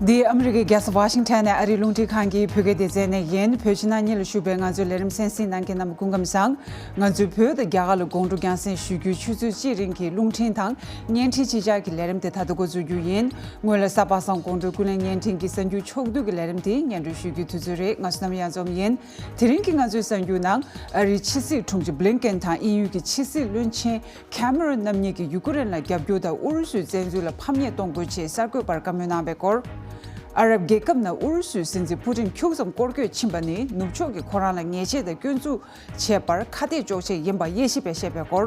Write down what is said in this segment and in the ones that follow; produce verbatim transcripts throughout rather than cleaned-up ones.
འདི་ཨ་མི་རི་ཀའི་རྒྱལ་ས་ཝ་ཤིང་ཊོན་ནས་ཨ་རིའི་རླུང་འཕྲིན་ཁང་གི་བོད་སྐད་སྡེ་ཚན་ནས་ཡིན། བོད་ཕྱི་ནང་གཉིས་ལ་བཞུགས་པའི་ང་ཚོའི་ལས་རིམ་གསན་གཟིགས་གནང་མཁན་རྣམས་སྐུ་ཁམས་བཟང་། ང་ཚོས་བོད་དང་རྒྱ་གར་ལ་སྒོང་དྲུག་རྒྱང་སྲིང་ཞུ་རྒྱུའི་ཆུ་ཚོད་གཅིག་རིང་གི་རླུང་འཕྲིན་དང་བརྙན་འཕྲིན་གཅིག་ཆར་གྱི་ལས་རིམ་དེ་ད་ལྟ་འགོ་འཛུགས་རྒྱུ་ཡིན། སྔོན་ལ་གཟའ་པ་སངས་སྒོང་དྲུག་ཀུན་གླེང་བརྙན་འཕྲིན་གྱི་གསར་འགྱུར་ཕྱོགས་བསྡུས་ཀྱི་ལས་རིམ་དེ་སྙན་སྒྲོན་ཞུ་རྒྱུའི་དུས་ཚོད་རེད། ང་བསོད་ནམས་གཡང་འཛོམས་ཡིན། དེ་རིང་གི་ང་ཚོའི་གསར་འགྱུར་ནང་ཨ་རིའི་ཕྱི་སྲིད་དྲུང་ཆེ་བྷི་ལིན་ཀེན་དང་དབྱིན་ཡུལ་གྱི་ཕྱི་སྲིད་བློན་ཆེན་ཁེ་མེ་རོན་རྣམ་གཉིས་ཀྱིས་ཡུ་ཀེ་རེན་ལ་རྒྱབ་སྐྱོར་དང་ཨུ་རུ་སུའི་བཙན་འཛུལ་ལ་ཕམ་ཉེས་གཏོང་དགོས་ཆེད་གསར་འགོད་པར་བཀའ་མོལ་གནང་བའི་སྐོར། ཨ་རབ་རྒྱལ་ཁབ་ནང་ཨུ་རུ་སུའི་སྲིད་འཛིན་པུ་ཏིན་ཁྱུག་ཙམ་སྐོར་སྐྱོད་ཕྱིན་པ་ནི་ནུབ་ཕྱོགས་ཀྱིས་ཁོ་རང་ལ་ཉེས་ཆད་དང་སྐྱོན་འཛུགས་བྱས་པར་ཁ་གཏད་གཅོག་ཆེད་ཡིན་པ་དབྱེ་ཞིབ་པས་བཤད་པའི་སྐོར།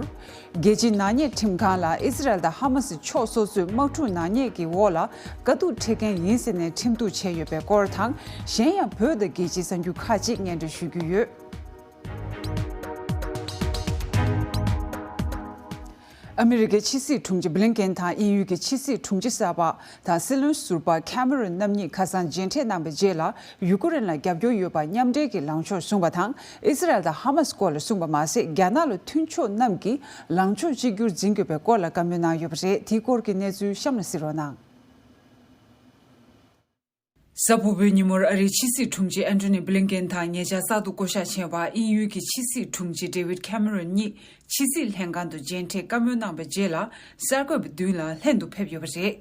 རྒྱལ་སྤྱིའི་ནག་ཉེས་ཁྲིམས་ཁང་ལ་ཨི་སི་རལ་དང་ཧ་མ་སི་ཕྱོགས་སོ་སོས་དམག་འཁྲུག་ནག་ཉེས་ཀྱི་འོག་ལ་དཀའ་སྡུག་འཕྲད་མཁན་ཡིན་ཟེར་ནས་ཁྲིམས་གཏུག་བྱས་ཡོད་པའི་སྐོར་དང་། གཞན་ཡང་བོད་དང་རྒྱལ་སྤྱིའི་གསར་འགྱུར་ཁག་ཅིག་སྙན་སྒྲོན་ཞུ་རྒྱུ་ཡོད། ཨ་མི་རི་ཀའི་ཕྱི་སྲིད་དྲུང་ཆེ་བྷི་ལིན་ཀེན་དང་དབྱིན་ཡུལ་གྱི་ཕྱི་སྲིད་དྲུང་ཆེ་གསར་པ་དང་སྲིད་བློན་ཟུར་པ་ཁེ་མེ་རོན་རྣམ་གཉིས་ཁ་སང་མཇལ་འཕྲད་གནང་བའི་རྗེས་ལ་ཡུ་ཀེ་རེན་ལ་རྒྱབ་སྐྱོར་ཡོད་པ་མཉམ་འབྲེལ་གྱི་ལངས་ཕྱོགས་བཟུང་བ་དང་ཨི་སི་རལ་དང་ཧ་མ་སི་སྐོར་ལ་གསུངས་པ་མ་ཟད། རྒྱ་ནག་ལ་མཐུན་ཕྱོགས་རྣམས་ཀྱིས་ལངས་ཕྱོགས་གཅིག་གྱུར་འཛིན་དགོས་པའི་སྐོར་ལ་བཀའ་མོལ་གནང་ཡོད་པ་རེད། དེའི་སྐོར་གྱི་གནས་ཚུལ་གཤམ་ལ་གཟིགས་རོགས་གནང་། གཟའ་ཕུར་བུའི་ཉིན་མོར་ཨ་རིའི་ཕྱི་སྲིད་དྲུང་ཆེ་ཨན་ཐོ་ནི་བྷི་ལིན་ཀེན་དང་ཉེ་ཆར་གསར་དུ་བསྐོ་གཞག་བྱས་པ་དབྱིན་ཡུལ་གྱི་ཕྱི་སྲིད་དྲུང་ཆེ་ཌེ་ཝིད་ཁེ་མེ་རོན་གཉིས་ཕྱི་སྲིད་ལྷན་ཁང་དུ་མཇལ་འཕྲད་བཀའ་མོལ་གནང་བའི་རྗེས་ལ་གསར་འགོད་པ་མདུན་ལ་ལྷན་དུ་ཕེབས་ཡོད་པ་རེད།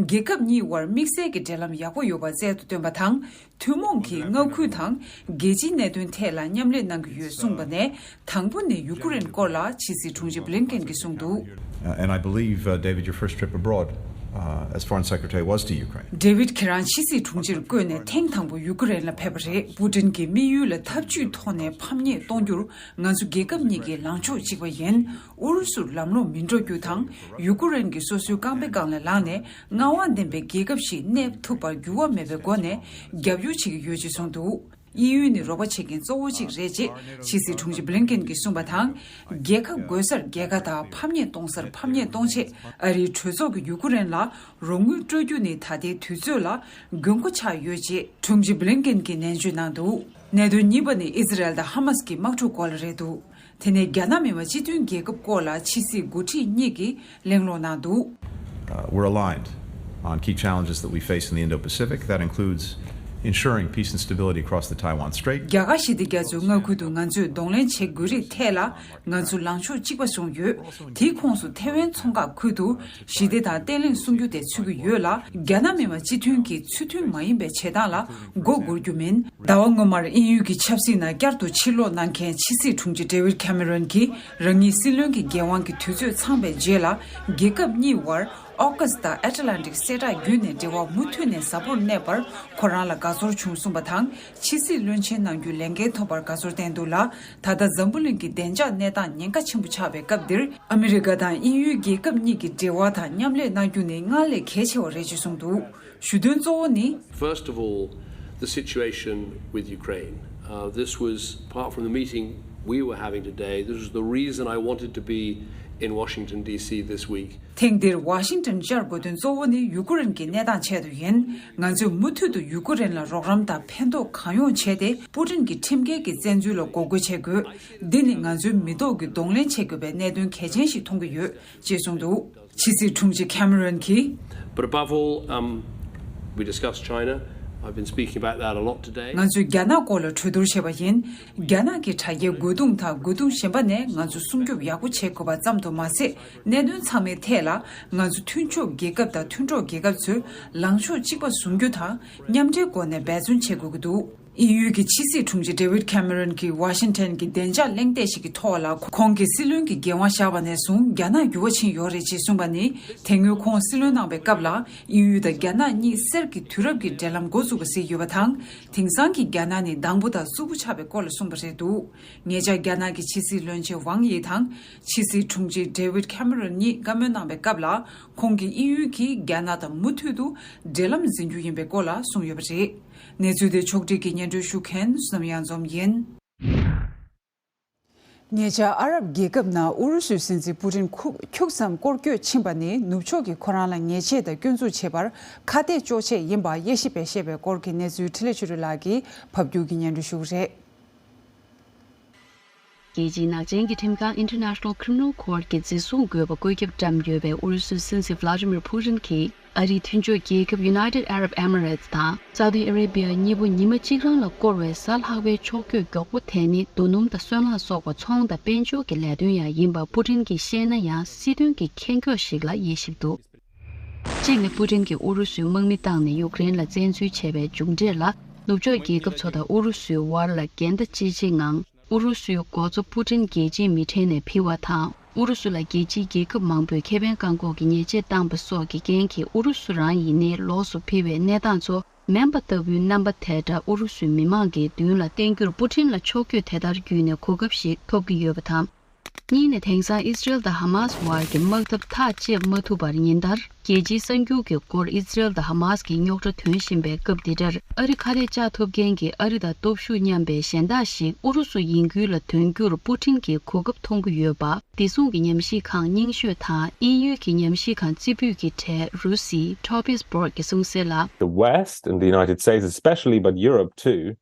རྒྱལ་ཁབ་གཉིས་དབར་དམིགས་བསལ་གྱི་འབྲེལ་ལམ་ཡག་པོ་ཡོད་པ་རྩལ་དུ་བཏོན་པ་དང་། ཐུན་མོང་གི་མངའ་ཁུལ་དང་རྒྱལ་སྤྱིའི་གནད་དོན་ཐད་ལ་མཉམ་ལས་གནང་གི་ཡོད་གསུངས་པ་ནས། དང་པོ་ནས་ཡུ་ཀེ་རེན་སྐོར་ལ་ཕྱི་སྲིད་དྲུང་ཆེ་བྷི་ལིན་ཀེན་གྱིས་གསུངས་འདུག། Uh, and I believe, uh, David, your first trip abroad, uh, as Foreign Secretary was to Ukraine. ཌེ་ཝིད། ཁྱེད་རང་ཕྱི་སྲིད་དྲུང་ཆེར་བསྐོས་ནས་ཐེངས་དང་པོ་ཡུ་ཀེ་རེན་ལ་ཕེབས་པ་རེད། པུ་ཏིན་གྱིས་དམིགས་ཡུལ་ལ་འཐབ་ཇུས་ཐོག་ནས་ཕམ་ཉེས་གཏོང་རྒྱུར་ང་ཚོ་རྒྱལ་ཁབ་གཉིས་ཀྱི་ལངས་ཕྱོགས་གཅིག་པ་ཡིན། ཨུ་རུ་སུར་ལམ་ལྷོང་མི་འགྲོ་རྒྱུ་དང་། ཡུ་ཀེ་རེན་གྱིས་སོ་སོའི་རྐང་པའི་སྒང་ལ་ལངས་ནས་མངའ་དབང་ལྡན་པའི་རྒྱལ་ཁབ་ཞིག་གནས་ཐུབ་པར་འགྱུར་བ་མེད་པའི་སྒོ་ནས་རྒྱབ་སྐྱོར་བྱེད་ཀྱི་ཡོད་ཅེས་གསུངས་འདུག། དབྱིན་ཡུལ་ནི་རོགས་པ་བྱེད་མཁན་གཙོ་བོ་གཅིག་རེད་ཅེས་ཕྱི་སྲིད་དྲུང་ཆེ་བྷི་ལིན་ཀེན་གྱིས་གསུངས་པ་དང་། རྒྱལ་ཁ་རྒོལ་སར་རྒྱལ་ཁ་དང་ཕམ་ཉེས་གཏོང་སར་ཕམ་ཉེས་གཏོང་ཆེད་ཨ་རིའི་གྲོས་ཚོགས་ཀྱིས་ཡུ་ཀེ་རེན་ལ་རོགས་དངུལ་སྤྲོད་རྒྱུ་ནི་ད་ལྟའི་དུས་ཚོད་ལ་དགོས་མཁོ་ཆགས་ཡོད་ཅེས་དྲུང་ཆེ་བྷི་ལིན་ཀེན་གྱིས་ནན་བརྗོད་གནང་འདུག། གནད་དོན་གཉིས་པ་ནི་ཨི་ཟི་རལ་དང་ཧ་མ་སི་གི་དམག་འཁྲུག་སྐོར་ལ་རེད་འདུག། དེ་ནས་རྒྱ་ནག་མི་དམངས་སྤྱི་མཐུན་རྒྱལ་ཁབ་སྐོར་ལ་ཕྱི་སྲིད་འགོ་ཁྲིད་གཉིས་ཀྱིས་གླེང་སློང་གནང་འདུག། Uh, we're aligned on key challenges that we face in the Indo-Pacific. That includes ensuring peace and stability across the Taiwan Strait. རྒྱ་གར་ཞི་བདེ་རྒྱ་མཚོའི་མངའ་ཁུལ་དུ་ང་ཚོས་གདོང་ལེན་བྱེད་དགོས་རིགས་ཐད་ལ་ང་ཚོ་ལངས་ཕྱོགས་གཅིག་པ་བཟུང་ཡོད། དེའི་ཁོངས་སུ་ཐེ་ཝན་མཚོ་འགག་ཁུལ་དུ་ཞི་བདེ་དང་བརྟན་ལྷིང་སྲུང་རྒྱུ་དེ་ཚུད་ཀྱི་ཡོད་ལ། རྒྱ་ནག་མི་དམངས་སྤྱི་མཐུན་གྱི་ཚུལ་མཐུན་མ་ཡིན་པའི་བྱེད་སྟངས་ལ་མགོ་སྒུར་རྒྱུ་མིན། ཟླ་བ་སྔོན་མར་དབྱིན་ཡུལ་གྱི་ཆབ་སྲིད་ནང་བསྐྱར་དུ་ཕྱིར་ལོག་གནང་མཁན་ཕྱི་སྲིད་དྲུང་ཆེ་ཌེ་ཝིད་ཁེ་མེ་རོན་གྱིས་རང་ཉིད་སྲིད་བློན་གྱི་འགན་དབང་གི་དུས་ཚོད་ཚང་བའི་རྗེས་ལ་རྒྱལ་ཁབ་གཉིས་དབར་ཨོ་ཀཱས་དང་ཨེ་ཊ་ལན་ཊིག་གསལ་བསྒྲགས་བརྒྱུད་ནས་འབྲེལ་བ་མུ་མཐུད་ནས་ཟབ་པོར་གནས་པར་ཁོ་རང་ལ་དགའ་ཚོར་བྱུང་གསུངས་པ་དང་། ཕྱི་སྲིད་བློན་ཆེན་གནང་རྒྱུའི་ལས་འགན་ཐོབ་པར་དགའ་ཚོར་བསྟན་འདུག་ལ། ད་ལྟ་འཛམ་བུ་གླིང་གི་བདེ་འཇགས་གནས་སྟངས་ཉེན་ཁ་ཆེན་པོ་ཆགས་པའི་སྐབས་འདིར་ཨ་མི་རི་ཀ་དང་དབྱིན་ཡུལ་རྒྱལ་ཁབ་གཉིས་ཀྱི་འབྲེལ་བ་དང་མཉམ་ལས་གནང་རྒྱུ་ནི་སྔར་ལས་གལ་ཆེ་བ་རེད་ཅེས་གསུངས་འདུག། ཞུ་དོན་གཙོ་བོ་ནི། First of all, the situation with Ukraine. Uh, this was, apart from the meeting we were having today, this was the reason I wanted to be in Washington, D C this week. ཐེངས་འདིར་ཝ་ཤིང་ཏོན་བཅར་དགོས་དོན་གཙོ་བོ་ནི་ཡུ་ཀེ་རེན་གྱི་གནས་སྟངས་ཆེད་དུ་ཡིན། ང་ཚོས་མུ་མཐུད་དུ་ཡུ་ཀེ་རེན་ལ་རོགས་རམ་དང་ཕན་ཐོགས་གང་ཡོང་བྱས་ཏེ། པུ་ཏིན་གྱི་ཁྲིམས་འགལ་གྱི་བཙན་འཛུལ་ལ་འགོག་རྒོལ་བྱེད་དགོས། འདི་ནི་ང་ཚོའི་མི་ཐོག་གི་གདོང་ལེན་བྱེད་དགོས་པའི་གནད་དོན་གལ་ཆེན་ཞིག་མཐོང་གི་ཡོད། ཅེས་གསུངས་འདུག། ཕྱི་སྲིད་དྲུང་ཆེ་ཁེ་མེ་རོན་གྱིས། But above all, um, we discussed China. I've been speaking about that a lot today. ང་ཚོས་རྒྱ་ནག་སྐོར་ལ་གྲོས་བསྡུར་བྱས་པ་ཡིན། རྒྱ་ནག་གི་དྲ་རྒྱའི་རྒོལ་རྡུང་དང་རྒོལ་རྡུང་གཞན་པ་ནས་ང་ཚོ་སྲུང་སྐྱོབ་ཡག་པོ་བྱེད་དགོས་པ་ཙམ་དུ་མ་ཟད། གནད་དོན་ཚང་མའི་ཐད་ལ་ང་ཚོ་མཐུན་ཕྱོགས་རྒྱལ་ཁབ་དང་མཐུན་གྲོགས་རྒྱལ་ཁབ་ཚོས་ལངས་ཕྱོགས་གཅིག་པ་བཟུང་རྒྱུ་དང་མཉམ་འབྲེལ་སྒོ་ནས་འབད་བརྩོན་བྱེད་དགོས་ཀྱི་འདུག། དབྱིན་ཡུལ་གྱི་ཕྱི་སྲིད་དྲུང་ཆེ་ཌེ་ཝིད་ཁེ་མེ་རོན་གྱིས་ཝ་ཤིང་ཊོན་གྱི་བདེ་འཇགས་གླེང་སྟེགས་ཤིག་གི་ཐོག་ལ་ཁོང་གིས་སྲིད་བློན་གྱི་འགན་དབང་བཞག་པ་ནས་བཟུང་རྒྱ་ནག་འགྱུར་བ་ཕྱིན་ཡོད་རེད་ཅེས་གསུངས་པ་ནི། དེ་སྔོན་ཁོང་སྲིད་བློན་གནང་བའི་སྐབས་ལ་དབྱིན་ཡུལ་དང་རྒྱ་ནག་གཉིས་གསེར་གྱི་དུས་རབས་ཀྱི་འབྲེལ་ལམ་འགོ་བཙུགས་པ་ཟེར་ཡོད་པ་དང་། དེང་སང་གི་རྒྱ་ནག་ནི་དྭངས་པོ་དང་རྩུབ་པོ་ཆགས་པའི་སྐོར་ལ་གསུངས་པ་རེད་འདུག། ཉེ་ཆར་རྒྱ་ནག་གི་ཕྱི་སྲིད་བློན་ཆེན་ཝང་ཡི་དང་ཕྱི་སྲིད་དྲུང་ཆེ་ཌེ་ཝིད་ཁེ་མེ་རོན་གཉིས་བཀའ་མོལ་གནང་བའི་སྐབས་ལ། ཁོང་གིས་དབྱིན་ཡུལ་གྱིས་རྒྱ་ནག་དང་མུ་མཐུད་དུ་འབྲེལ་ལམ་འཛིན་རྒྱུ་ཡིན་པའི་སྐོར་ལ་གསུངས་ཡོད་པ་རེད། གནས་ཚུལ་དེ་ཕྱོགས་སྒྲིག་གིས་སྙན་སྒྲོན་ཞུ་མཁན་བསོད་ནམས་གཡང་འཛོམས་ཡིན། ཉེ་ཆར་ཨ་རབ་རྒྱལ་ཁབ་ནང་ཨུ་རུ་སུའི་སྲིད་འཛིན་པུ་ཏིན་ཁུག་ཁྱུག་ཙམ་སྐོར་སྐྱོད་ཕྱིན་པ་ནི་ནུབ་ཕྱོགས་ཀྱིས་ཁོ་རང་ལ་ཉེས་ཆད་དང་སྐྱོན་འཛུགས་བྱེད་པར་ཁ་གཏད་གཅོག་ཆེད་ཡིན་པ་དབྱེ་ཞིབ་པས་བཤད་པའི་སྐོར་གྱི་གནས་ཚུལ་འཕྲིན་ལས་ཆོས་སྒྲོན་ལགས་ཀྱིས་ཕབ་སྒྱུར་གྱིས་སྙན་སྒྲོན་ཞུ་གི་རེད། རྒྱལ་སྤྱིའི་ནག་ཅན་གྱི་ཁྲིམས་ཁང་International Criminal Court གིས་འཛིན་བཟུང་དགོས་པ་བཀོད་ཁྱབ་བཀྲམ་ཡོད་པའི་ཨུ་རུ་སུའི་སྲིད་འཛིན་Vladimir Putin གྱིས་ ཨ་རིའི་མཐུན་ཕྱོགས་རྒྱལ་ཁབ་United Arab Emirates་དང་སའུ་ཏི་ཨ་རེ་བྷི་ཡ་གཉིས་པོ་ཉི་མ་གཅིག་རང་ལ་བསྐོར་བའི་གཟའ་ལྷག་པའི་ཕྱོགས་བསྐྱོད་མགྱོགས་པོ་དེ་ནི་རྡོ་སྣུམ་དང་སོལ་རླངས་སོགས་པ་ཚོང་དང་དཔལ་འབྱོར་གྱི་ལས་དོན་ཡང་ཡིན་པ་པུ་ཏིན་གྱིས་བཤད་ན་ཡང་སྲིད་དོན་གྱི་ཁེ་འགྱོག་ཞིག་ལ་དབྱེ་ཞིབ་འདུག་གཅིག་ནི་པུ་ཏིན་གྱིས་ཨུ་རུ་སུའི་དམག་མི་བཏང་ནས་ཡུཀ་རེན་ལ་བཙན་འཛུལ་བྱས་པའི་མཇུག་འབྲས་ལ་ནུབ་ཕྱོགས་རྒྱལ་ཁབ་ཚོ་དང་ཨུ་རུ་སུའི་བར་ལ་འགལ་ཟླ་ཅི་ཆེ་ངང་། ཨུ་རུ་སུའི་འགོ་གཙོ་པུ་ཏིན་རྒྱལ་སྤྱིའི་མི་གྲལ་ནས་ཕུད་པ་དང་། ཨུ་རུ་སུ་ལ་རྒྱལ་སྤྱིའི་རྒྱལ་ཁབ་མང་པོས་ཁེ་ཕན་བཀག་འགོག་གི་ཉེས་ཆད་བཏང་པ་སོགས་ཀྱི་རྐྱེན་གྱིས་ཨུ་རུ་སུ་རང་ཡིན་ནའི་ལོགས་སུ་ཕུད་པའི་གནས་སྟངས་ཚོ་མེ་འབར་ལྟ་བུའི་རྣམ་པ་དེ་འདྲ་ཨུ་རུ་སུའི་མི་མང་གི་མདུན་ལ་བསྟན་རྒྱུར་པུ་ཏིན་ལ་ཕྱོགས་བསྐྱོད་དེ་ལྟར་བརྒྱུད་ནས་གོ་སྐབས་ཤིག་ཐོབ་ཀྱི་ཡོད་པ་དང་། གཉིས་ནས་དེང་སང་ཨི་སི་རེལ་དང་ཧ་མ་སི་བར་གྱི་དམག་འཐབ་ཐག་བཅད་མ་ཐུབ་པར་ཉིན་ལྟར་རྒྱལ་སྤྱིའི་གསར་འགྱུར་གྱི་སྐོར་ཨི་སི་རེལ་དང་ཧ་མ་སི་གི་རྙོག་དྲ་ཐོན་བཞིན་པའི་སྐབས་འདི་འདྲར་ཨ་རི་ཁ་གཏད་བཅག་ཐུབ་མཁན་གྱི་ཨ་རི་དང་སྟོབས་ཤུགས་མཉམ་པའི་གཞན་དག་ཞིག་ཨུ་རུ་སུ་ཡིན་ཁུལ་ལ་དོན་རྒྱུར་པུ་ཏིན་གྱིས་གོ་སྐབས་མཐོང་གི་ཡོད་པ། བདེ་སྲུང་གི་ཉམས་ཞིབ་ཁང་རྙིང་ཤོས་དང་དབྱིན་ཡུལ་གྱི་ཉམས་ཞིབ་ཁང་རྩེ་ཕུད་ཀྱི་གྲས་རུ་སིའི་Topic's Board་གྱིས་གསུངས་གསལ་ལ། The West and the United States especially, but Europe too,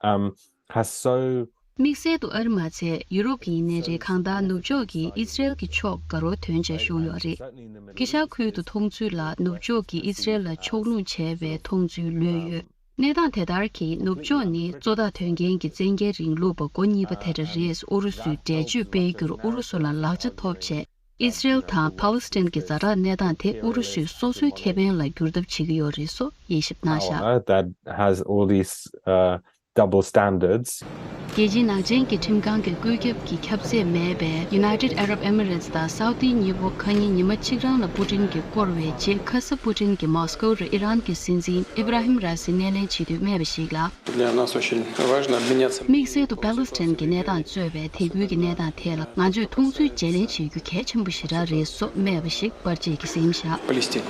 um, has so དམིགས་བསལ་དུ་ཨ་རི་མ་ཚད་ཡུ་རོབ་ཀྱི་ཡིན་ནའི་རེད། གང་ལྟར་ནུབ་ཕྱོགས་ཀྱིས་ཨི་སི་རེལ་གྱི་ཕྱོགས་དགའ་རབ་དོན་ཆེན་ཞུགས་ཡོད་རེད། དཀྱིལ་ཤར་ཁུལ་དུ་མཐོང་ཚུལ་ལ་ནུབ་ཕྱོགས་ཀྱིས་ཨི་སི་རེལ་ལ་ཕྱོགས་ལྷུང་བྱས་པའི་མཐོང་ཚུལ་ལོས་ཡོད། གནས་སྟངས་དེ་ལྟར་གྱིས་ནུབ་ཕྱོགས་ནི་གཙོ་བདག་དོན་རྐྱེན་གྱི་བཙན་རྒྱལ་རིང་ལུགས་པ་མགོ་གཉིས་པ་དེ་འདྲ་རེད། ཨུ་རུ་སུའི་འགྲེལ་བརྗོད་སྤེལ་རྒྱུར་ཨུ་རུ་སུ་ལ་ལག་ཆ་ཐོབ་བྱས། ཨི་སི་རེལ་དང་ཕཱ་ལེ་སི་ཐན་གྱི་ཛ་དྲག་གནས་སྟངས་དེ་ཨུ་རུ་སུའི་སོ་སོའི་ཁེ་ཕན་ལ་བསྒྱུར་ཐབས་བྱེད་ཀྱི་ཡོད་རེད་སོགས་དབྱེ་ཞིབ་གནང་བཞག power that has all these, uh, double standards. རྒྱལ་སྤྱིའི་ནག་ཅན་གྱི་ཁྲིམས་ཁང་གི་བཀོད་ཁྱབ་ཀྱི་ཁྱབ་ཚད་མེད་པའི་United Arab Emirates་དང་སའུ་ཏི་གཉིས་པོ་ཁ་ཉིན་ཉི་མ་གཅིག་རང་ལ་པུ་ཏིན་གྱིས་བསྐོར་བའི་རྗེས་ཁ་སང་པུ་ཏིན་གྱིས་མོ་སི་ཀོ་རུ་ཨི་རན་གྱི་སྲིད་འཛིན་ཨི་བྷ་ར་ཧིམ་ར་སི་སྣེ་ལེན་བྱེད་དུས་སྨྲས་པ་ཞིག་ལ། Для нас очень важно обменяться. དམིགས་བསལ་དུ་པཱ་ལེ་སི་ཐན་གྱི་གནས་སྟངས་གཙོས་པའི་དེ་ཁུལ་གྱི་གནས་སྟངས་ཐད་ལ་ང་ཚོས་མཐོང་ཚུལ་བརྗེ་ལེན་བྱེད་རྒྱུ་གལ་ཆེན་པོ་ཞེ་དྲག་རེད་སོགས་སྨྲས་པ་ཞིག་པར་ཆས་ཀྱིས་གཟིགས་བཞག Палестину.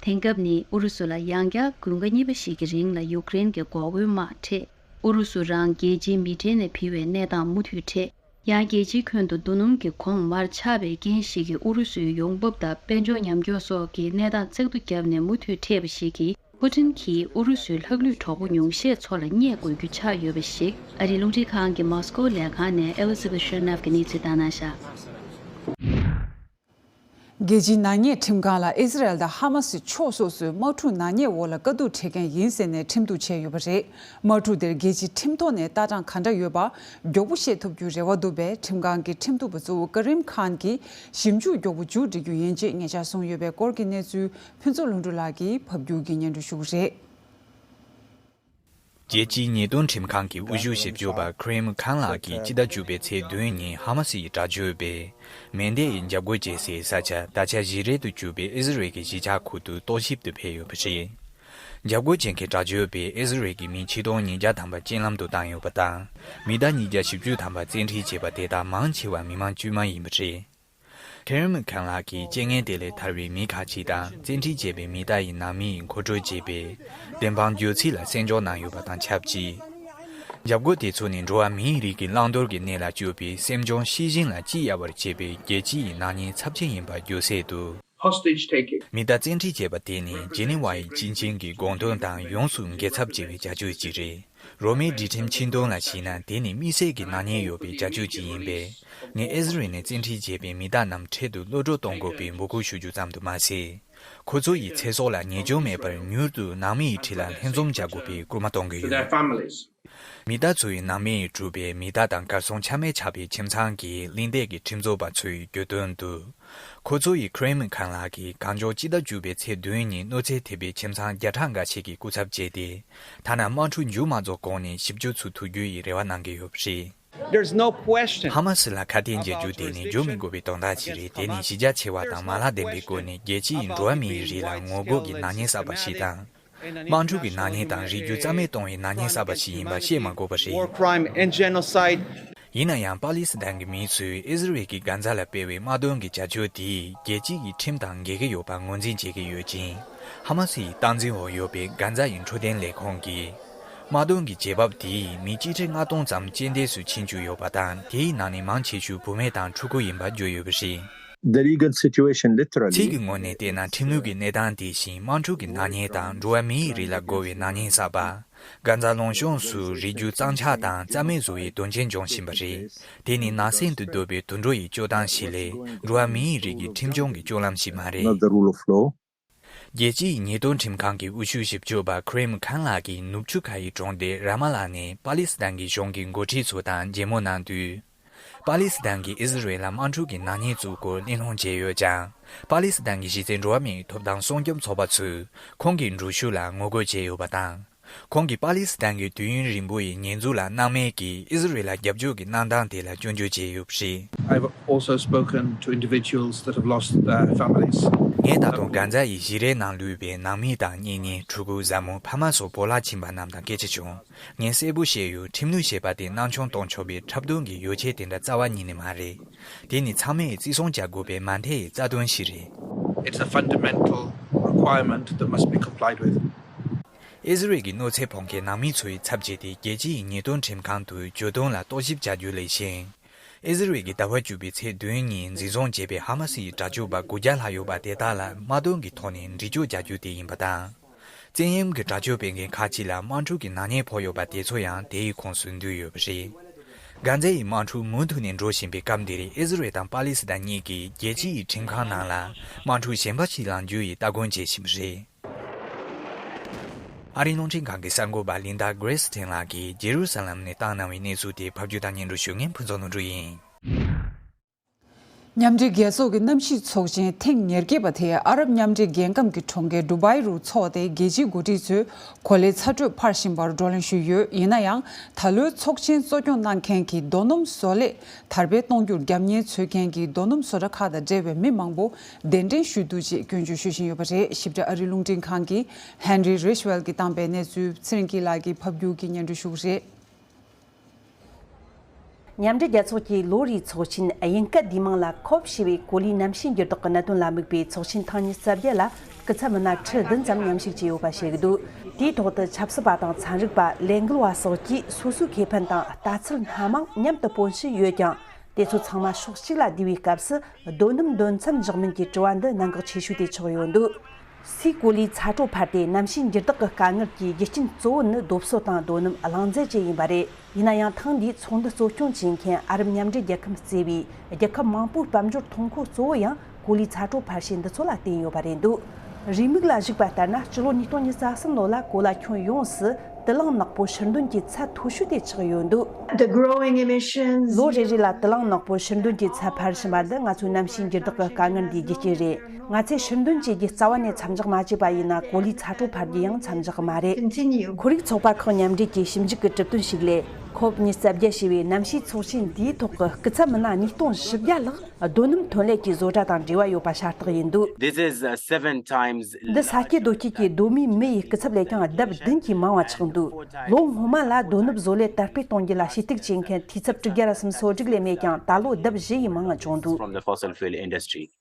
དེང་སྐབས་ནི་ཨུ་རུ་སུ་ལ་ཡང་བསྐྱར་དགུན་ཁ་གཉིས་པ་ཞིག་གི་རིང་ལ་ཡུཀ་རེན་གྱི་འགོག་རྒོལ་དམག་འཕྲད། ཨུ་རུ་སུ་རང་རྒྱལ་སྤྱིའི་མི་གྲལ་ནས་ཕུད་པའི་གནས་སྟངས་མུ་མཐུད་འཕྲད། ཡང་རྒྱལ་སྤྱིའི་ཁྱོན་དུ་རྡོ་སྣུམ་གྱི་གོང་མར་ཆག་པའི་རྐྱེན་ཞིག་གིས་ཨུ་རུ་སུའི་ཡོང་འབབ་དང་དཔལ་འབྱོར་ཉམས་འགྱུར་སོགས་ཀྱི་གནས་སྟངས་བཙག་འཐུ་བརྒྱབ་ནས་མུ་མཐུད་འཕྲད་པ་ཞིག་གིས་པུ་ཏིན་གྱིས་ཨུ་རུ་སུའི་ལྷག་ལུས་གྲོགས་པོ་ཉུང་ཤས་ཚོ་ལ་རྙེད་དགོས་རྒྱུ་ཆགས་ཡོད་པ་ཞིག་ཨ་རིའི་རླུང་འཕྲིན་ཁང་གི་མོ་སི་ཀོ་ལས་ཁང་ནས་Elizabeth Shernaff་གིས་གནས་ཚུལ་བཏང་གནང་བཞག་རྒྱལ་སྤྱིའི་ནག་ཉེས་ཁྲིམས་ཁང་ལ་ཨི་སི་རལ་དང་ཧ་མ་སི་ཕྱོགས་སོ་སོའི་དམག་འཁྲུག་ནག་ཉེས་འོག་ལ་དཀའ་སྡུག་འཕྲད་མཁན་ཡིན་ཟེར་ནས་ཁྲིམས་གཏུག་བྱས་ཡོད་པ་རེད། དམག་འཁྲུག་དེར་རྒྱལ་སྤྱིའི་ཁྲིམས་ཐོག་ནས་ལྟ་སྟངས་ག་འདྲ་ཡོད་པ་མགྱོགས་པོ་ཤེས་ཐུབ་རྒྱུའི་རེ་བ་འདུག་པས། ཁྲིམས་ཁང་གི་ཁྲིམས་གཏུག་པ་གཙོ་བོ་ཀ་རིམ་ཁཱན་གྱིས་ཞིབ་འཇུག་མགྱོགས་པོ་མཇུག་སྒྲིལ་རྒྱུ་ཡིན་ཅེས་ཉེ་ཆར་གསུངས་ཡོད་པའི་སྐོར་གྱི་གནས་ཚུལ་ཕུན་ཚོགས་ལྷུན་གྲུབ་ལགས་ཀྱིས་ཕབ་སྒྱུར་གྱིས་སྙན་སྒྲོན་ཞུ་གི་རེད། རྒྱལ་སྤྱིའི་ཉེས་དོན་ཁྲིམས་ཁང་གི་དབུ་བཞུགས་ཞིབ་འཇུག་པ་ཁྲིམ་ཁང་ལགས་ཀྱིས་སྤྱི་ཟླ་བཅུ་པའི་ཚེས་བདུན་ཉིན་ཧ་མ་སི་ཡི་དྲག་སྤྱོད་པས་མེ་མདེའི་འཇབ་རྒོལ་བྱེད་སའི་ས་ཆ་ད་ཆ་བཞི་རལ་དུ་གྱུར་པའི་ཨི་ཟི་རལ་གྱི་གཞིས་ཆགས་ཁུལ་དུ་རྟོག་ཞིབ་ཏུ་ཕེབས་ཡོད་པ་རེད། འཇབ་རྒོལ་བྱེད་མཁན་དྲག་སྤྱོད་པས་ཨི་ཟི་རལ་གྱི་མི་ཆིག་སྟོང་ཉིས་བརྒྱ་ཐམ་པ་རྐྱེན་ལམ་དུ་བཏང་ཡོད་པ་དང་། མི་ཟླ་ཉིས་བརྒྱ་བཞི་བཅུ་ཐམ་པ་བཙན་ཁྲིད་བྱས་པ་དེ་དག་མང་ཆེ་བ་མི་མང་དཀྱུས་མ་ཡིན་པ་རེད། ཁེ་རེམ་ཁང་ལགས་ཀྱིས་རྐྱེན་ངན་དེ་ལས་ཐར་བའི་མི་ཁག་ཅིག་དང་བཙན་ཁྲིད་བྱས་པའི་མི་དག་ཡི་ནང་མི་ཡི་མཁོ་སྤྲོད་བྱས་པའི་བདེན་དཔང་བརྗོད་ཚིག་ལ་གསན་འཇོག་གནང་ཡོད་པ་དང་ཆབས་ཅིག་འཇབ་རྒོལ་དེ་ཚོ་ནི་འགྲོ་བ་མིའི་རིགས་ཀྱི་བླང་དོར་གྱི་གནས་ལ་སྤྱོད་པའི་སེམས་བྱུང་ཤེས་བཞིན་ལ་སྐྱི་གཡའ་བར་བྱེད་པའི་རྒྱལ་སྤྱི་ཡི་ནག་ཉེས་ཚབས་ཆེན་ཡིན་པར་བརྗོད་གསལ་དུ། Hostage taking. མི་དག་བཙན་ཁྲིད་བྱས་པ་དེ་ནི་ཇི་ནི་ཝའི་སྤྱི་ཆིངས་ཀྱི་དགོངས་དོན་དང་ཡོངས་སུ་འགལ་ཚབས་ཆེ་བའི་བྱ་སྤྱོད་ཅིག་རེད། རོ་མའི་སྒྲིག་ཁྲིམས་ཆིངས་དོན་ལ་གཞིགས་ན་དེ་ནི་དམིགས་བསལ་གྱི་ནག་ཉེས་ཡོད་པའི་བྱ་སྤྱོད་ཅིག་ཡིན་པས། ངས་ཨི་ཟི་རལ་ནས་བཙན་ཁྲིད་བྱས་པའི་མི་དག་རྣམས་འཕྲལ་དུ་གློད་གྲོལ་གཏོང་དགོས་པའི་འབོད་སྐུལ་ཞུ་རྒྱུ་ཙམ་དུ་མ་ཟད། ཁོ་ཚོ་ཡི་ཚེ་སྲོག་ལ་ཉེས་སྐྱོན་མེད་པར་མྱུར་དུ་ནང་མི་ཡི་ཁྲི་ལ་ལྷན་འཛོམས་བྱ་དགོས་པའི་སྐུལ་མ་གཏོང་གི་ཡོད། མི་དག་ཚོ་ཡི་ནང་མི་ཡིས་གྲུབ་པའི་མི་དག་དང་གར་སོང་ཆ་མེད་ཆགས་པའི་ཁྱིམ་ཚང་གི་གླེང་སྟེགས་ཀྱི་ཁྲིམས་རྩོད་པ་ཚོས་བརྗོད་དོན་དུ། ཁོ་ཚོ་ཡིས་ཁྲིམ་ཁང་ལགས་ཀྱིས་གང་མགྱོགས་སྤྱི་ཟླ་བཅུ་པའི་ཚེས་བདུན་ཉིན་གནོད་འཚེ་ཐེབས་པའི་ཁྱིམ་ཚང་བརྒྱ་ཕྲག་འགའ་ཤས་ཀྱི་སྐུ་ཚབ་བྱས་ཏེ། ཐ་ན་དམག་འཁྲུག་མཇུག་མ་རྫོགས་གོང་ནས་ཞིབ་འཇུག་ཚུར་ཐུག་རྒྱུ་ཡི་རེ་བ་གནང་གི་ཡོད་པ་རེད། There's no question. ཧ་མ་སི་ལ་ཁ་གཏད་འཇལ་རྒྱུ་དེ་ནི་བརྗོད་མི་དགོས་པའི་དོན་དག་ཅིག་རེད། དེ་ནི་གཞི་རྒྱ་ཆེ་བ་དང་མ་ལག་ལྡན་པའི་སྒོ་ནས་རྒྱལ་སྤྱི་ཡི་འགྲོ་བ་མིའི་རིགས་ལ་ངོ་རྒོལ་གྱི་ནག་ཉེས་བསགས་པ་ཞིག་དང་། དམག་འཁྲུག་གི་ནག་ཉེས་དང་རིགས་རྒྱུད་རྩ་མེད་གཏོང་བའི་ནག་ཉེས་བསགས་པ་ཞིག་ཡིན་པ་བཤད་མ་དགོས་པ་རེད། War crime and genocide. ཡིན་ན་ཡང་པ་ལི་སི་ཐན་གྱི་མི་ཚོས་ཨི་ཟི་རལ་གྱིས་གྷན་ཛ་ལ་སྤེལ་བའི་དམག་དོན་གྱི་བྱ་སྤྱོད་དེས་རྒྱལ་སྤྱི་ཡི་ཁྲིམས་དང་འགལ་གྱི་ཡོད་པ་ངོས་འཛིན་བྱེད་ཀྱི་ཡོད་ཅིང་། ཧ་མ་སི་ཡི་སྟངས་འཛིན་འོག་ཡོད་པའི་གྷན་ཛ་ཡི་འཕྲོད་བསྟེན་ལས་ཁུངས་ཀྱིས། དམག་དོན་གྱི་རྗེས་བབ་དེས་མི་སྤྱི་ཁྲི་ལྔ་སྟོང་ཙམ་རྐྱེན་འདས་སུ་ཕྱིན་བཅུག་ཡོད་པ་དང་། དེའི་ནང་ནས་མང་ཆེ་ཤོས་བུད་མེད་དང་ཕྲུ་གུ་ཡིན་པ་བརྗོད་ཡོད་པ་རེད། The legal situation literally. ཚིག་གི་ངོས་ནས་བལྟས་ན་ཁྲིམས་ལུགས་ཀྱི་གནས་སྟངས་དེ་བཞིན་དམག་འཁྲུག་གི་ནག་ཉེས་དང་འགྲོ་བ་མིའི་རིགས་ལ་རྒོལ་བའི་ནག་ཉེས་བསགས་པ། གྷན་ཛ་ལུང་གཤོང་སུ་རིགས་རྒྱུད་གཙང་ཆག་དང་རྩ་མེད་བཟོ་བའི་དོན་རྐྱེན་འབྱུང་བཞིན་པ་རེད། དེ་ནི་ནག་སེམས་དུ་འདོད་པའི་དུད་འགྲོ་ཡི་སྤྱོད་སྟངས་ཤིག་ལས་འགྲོ་བ་མིའི་རིགས་ཀྱི་ཁྲིམས་སྐྱོང་གི་སྤྱོད་ལམ་ཞིག་མ་རེད། Not the rule of law. རྒྱལ་སྤྱིའི་ཉེས་དོན་ཁྲིམས་ཁང་གི་དབུ་བཞུགས་ཞིབ་དཔྱོད་པ་ཁྲིམ་ཁན་ལགས་ཀྱིས་ནུབ་ཆུ་ཁ་ཡི་གྲོང་སྡེ་ར་མ་ལ་ནས་པ་ལི་སི་ཐན་གྱི་གཞུང་གི་འགོ་ཁྲིད་ཚོ་དང་མཇལ་མོལ་གནང་དུས། པ་ལི་སི་ཐན་གྱིས་ཨི་ཟི་རེལ་ལ་དམག་འཁྲུག་གི་ནག་ཉེས་བཙུགས་སྐོར་གླེང་སློང་བྱས་ཡོད་ཀྱང་། པ་ལི་སི་ཐན་གྱི་གཞི་རྩའི་འགྲོ་བ་མིའི་ཐོབ་ཐང་སྲུང་སྐྱོབ་ཚོགས་པ་ཚོས་ཁོང་གི་འགྲུལ་བཞུད་ལ་ངོ་རྒོལ་བྱས་ཡོད་པ་དང་། ཁོང་གིས་པ་ལི་སི་ཐན་གྱི་དུས་ཡུན་རིང་པོ་ཡི་ཉེས་འཛུགས་ལ་སྣང་མེད་ཀྱིས་ཨི་ཟི་རེལ་ལ་རྒྱབ་སྐྱོར་གྱི་གནང་སྟངས་དེ་ལ་སྐྱོན་བརྗོད་བྱས་ཡོད་པ་རེད། I've also spoken to individuals that have lost their families. ངས་ད་དུང་གྷན་ཛ་ཡི་ཞིང་རའི་ནང་ལུས་པའི་ནང་མི་དང་གཉེན་ཉེ། ཕྲུ་གུ། བཟའ་མོ། ཕ་མ་སོགས་བོར་བརླག་ཕྱིན་པ་རྣམས་དང་སྐད་ཆ་བྱུང་། ངས་གསལ་པོ་བཤད་ཡོད། ཁྲིམས་ལུགས་ཞེས་པ་དེ་སྣང་ཆུང་གཏོང་ཆོག་པའི་འཁྲབ་སྟོན་གྱི་ཡོ་བྱད་དེ་འདྲ་རྩ་བ་ཉིད་ནས་མ་རེད། དེ་ནི་ཚང་མས་བརྩི་སྲུང་བྱ་དགོས་པའི་མ་མཐའི་རྩ་དོན་ཞིག་རེད། It's a fundamental requirement that must be complied with. ཨི་ཟི་རེལ་གྱི་གནོད་འཚེ་ཕོག་མཁན་ནང་མི་ཚོའི་ཚབ་བྱས་ཏེ་རྒྱལ་སྤྱིའི་ཉེས་དོན་ཁྲིམས་ཁང་དུ་གྱོད་དོན་ལ་རྟོག་ཞིབ་བྱ་རྒྱུ་ལས་གཞན། ཨི་ཟི་རེལ་གྱིས་ཟླ་བ་བཅུ་པའི་ཚེས་བདུན་ཉིན་འཛིན་བཟུང་བྱས་པའི་ཧ་མ་སི་ཡི་དྲག་སྤྱོད་པ་དགུ་བརྒྱ་ལྷག་ཡོད་པ་དེ་དག་ལ་དམག་དོན་གྱི་ཐོག་ནས་འདྲི་གཅོད་བྱ་རྒྱུ་དེ་ཡིན་པ་དང་། བཙན་གཡེམ་གྱི་དྲག་སྤྱོད་སྤེལ་མཁན་ཁག་ཅིག་ལ་དམག་འཁྲུག་གི་ནག་ཉེས་ཕོག་ཡོད་པ་དེ་ཚོ་ཡང་དེའི་ཁོངས་སུ་འདུས་ཡོད་པ་རེད། གྷན་ཛའི་དམག་འཁྲུག་མུ་མཐུད་ནས་འགྲོ་བཞིན་པའི་སྐབས་འདིར། ཨི་ཟི་རེལ་དང་པ་ལི་སི་ཐན་གཉིས་ཀྱིས་རྒྱལ་སྤྱིའི་ཁྲིམས་ཁང་ནང་ལ་དམག་འཁྲུག་གཞན་པ་ཞིག་ལངས་རྒྱུ་ཡི་སྟ་གོན་བྱེད་བཞིན་པ་རེད། ཨ་རིའི་རླུང་འཕྲིན་ཁང་གི་གསར་འགོད་པ་ལིན་ཌ་གྷི་རེ་སི་ཊིན་ལགས་ཀྱིས་ཇེ་རུ་ས་ལམ་ནས་བཏང་གནང་བའི་གནས་ཚུལ་དེ་ཕབ་སྒྱུར་དང་སྙན་སྒྲོན་ཞུ་མཁན་ཕུན་ཚོགས་ནོར་འབྲུ་ཡིན། མཉམ་འབྲེལ་རྒྱལ་ཚོགས་ཀྱི་གནམ་གཤིས་ཚོགས་ཆེན་ཐེངས་ཉེར་བརྒྱད་པ་དེ་ཨ་རབ་མཉམ་འབྲེལ་རྒྱལ་ཁམས་ཀྱི་གྲོང་ཁྱེར་ཌུ་བྷའི་རུ་འཚོགས་ཏེ། རྒྱལ་སྤྱིའི་འགོ་ཁྲིད་ཚོས་གོ་ལའི་ཚ་དྲོད་འཕར་བཞིན་པར་བགྲོ་གླེང་ཞུས་ཡོད། ཡིན་ན་ཡང་། ད་ལོའི་ཚོགས་ཆེན་གཙོ་སྐྱོང་གནང་མཁན་གྱི་རྡོ་སྣུམ་བཟོ་ལས་དར་སྤེལ་གཏོང་རྒྱུར་རྒྱབ་གཉེར་འཚོལ་མཁན་གྱི་རྡོ་སྣུམ་བཟོ་གྲྭ་ཁག་དང་འབྲེལ་བའི་མི་མང་པོ་གདན་འདྲེན་ཞུས་འདུག་ཅེས་སྐྱོན་བརྗོད་ཞུ་བཞིན་ཡོད་པ་རེད། ཞིབ་ཕྲ་ཨ་རིའི་རླུང་འཕྲིན་ཁང་གི་ཧན་རི་རིཆ་ཝེལ་གྱིས་བཏང་པའི་གནས་ཚུལ་ཚེ་རིང་སྐྱིད་ལགས་ཀྱིས་ཕབ་སྒྱུར་གྱིས་སྙན་སྒྲོན་ཞུ་གི་རེད། མཉམ་འབྲེལ་རྒྱལ་ཚོགས་ཀྱི་ལོ་རེའི་ཚོགས་ཆེན་དབྱིན་སྐད་བསྡུས་མིང་ལ་ཁོབ་ཞེས་པའི་གོ་ལའི་གནམ་གཤིས་འགྱུར་ལྡོག་གི་གནད་དོན་ལ་དམིགས་པའི་ཚོགས་ཆེན་ཐེངས་ཉི་ཤུ་རྩ་བརྒྱད་ལ་སྐུ་ཚབ་མི་སྣ་ཁྲི་བདུན་ཙམ་མཉམ་ཞུགས་བྱས་ཡོད་པ་ཤེས་ཀྱི་འདུག་དེའི་ཐོག་ཏུ་ཆབ་སྲིད་པ་དང་ཚན་རིག་པ། ལས་འགུལ་བ་སོགས་ཀྱིས་སོ་སོའི་ཁེ་ཕན་དང་ལྟ་ཚུལ་སྣ་མང་མཉམ་དུ་སྤོན་བཞིན་ཡོད་ཀྱང་། དེ་ཚོ་ཚང་མ་ཕྱོགས་གཅིག་ལ་བསྡུས་པའི་སྐབས་སུ། རྡོ་སྣུམ་འདོན་མཚམས་འཇོག་མིན་གྱི་དྲི་བ་འདི་གནད་འགག་ཆེ་ཤོས་དེ་ཆགས་ཡོད་འདུག་སའི་གོ་ལའི་ཚ་དྲོད་འཕར་ཏེ་གནམ་གཤིས་འགྱུར་ལྡོག་གི་དཀའ་ངལ་གྱི་རྒྱུ་རྐྱེན་གཙོ་བོ་ནི་རྡོ་སོལ་དང་རྡོ་སྣུམ་རླངས་རྫས་བཅས་ཡིན་པ་རེད། ཡིན་ན་ཡང་། ཐེངས་འདིའི་ཚོགས་འདུ་གཙོ་སྐྱོང་བྱེད་མཁན་ཨ་རབ་མཉམ་འབྲེལ་རྒྱལ་ཁབ་གཙོས་པའི་རྒྱལ་ཁབ་མང་པོའི་དཔལ་འབྱོར་ཐོན་ཁུངས་གཙོ་བོ་ཡང་གོ་ལའི་ཚ་དྲོད་འཕར་ཤེས་འདི་ཚོ་ལ་བརྟེན་ཡོད་པ་རེད་འདུག་རེའུ་མིག་ལ་གཞིགས་པ་ལྟར་ན། སྤྱི་ལོ་ཉིས་སྟོང་ཉི་ཤུ་རྩ་གསུམ་ལོ་ལ་གོ་ལ་ཁྱོན་ཡོངས་སུ་དུད་རླངས་ནག་པོ་ཕྱིར་འདོན་གྱི་ཚད་མཐོ་ཤོས་དེ་ཆགས་ཡོད་འདུག The growing emissions. ལོ་རེ་རེ་ལ་དུད་རླངས་ནག་པོ་ཕྱིར་འདོན་གྱི་ཚད་འཕར་བཞིན་པ་འདི་ང་ཚོའི་གནམ་གཤིས་འགྱུར་ལྡོག་གི་དཀའ་ངལ་འདིའི་རྒྱུ་རྐྱེན་རེད། ང་ཚོས་ཕྱིར་འདོན་བྱེད་རྒྱུ་རྩ་བ་ནས་མཚམས་འཇོག་མ་བྱས་པ་ཡིན་ན། གོ་ལའི་ཚ་དྲོད་འཕར་རྒྱུ་ཡང་མཚམས་འཇོག་མ་རེད། Continue. ཁོར་ཡུག་ཚོགས་པ་ཁག་མཉམ་འབྲེལ་གྱིས་ཞིབ་འཇུག་གི་གྲུབ་དོན་ཞིག་ལས། ཁོབ་ཉི་ཤུ་རྩ་བརྒྱད་ཞེས་པའི་གནམ་གཤིས་ཚོགས་ཆེན་འདིའི་ཐོག་གི་སྐུ་ཚབ་མི་སྣ་ཉིས་སྟོང་བཞི་བརྒྱ་ལྷག་རྡོ་སྣུམ་ཐོན་ལས་ཀྱི་བཟོ་གྲྭ་དང་འབྲེལ་བ་ཡོད་པ་ཤ་སྟག་ཡིན་འདུག This is, uh, seven times འདི་ས་སྐྱེས་རྡོ་སྐྱེས་ཀྱི་གདོད་མའི་མི་ཡི་སྐུ་ཚབ་ལས་ཀྱང་ལྡབ་བདུན་གྱིས་མང་བ་ཆགས་འདུག་ལོ་སྔོན་མ་ལ་རྡོ་ནུབ་བཟོ་ལས་དར་སྤེལ་གཏོང་རྒྱུ་ལ་ཞུ་གཏུག་བྱེད་མཁན་འཐུས་ཚབ་དྲུག་བརྒྱ་སུམ་ཅུ་སོ་དྲུག་ལས་མེད་ཀྱང་། ད་ལོ་ལྡབ་བཞི་ཡིས་མང་བ་བྱུང་འདུག from the fossil fuel industry.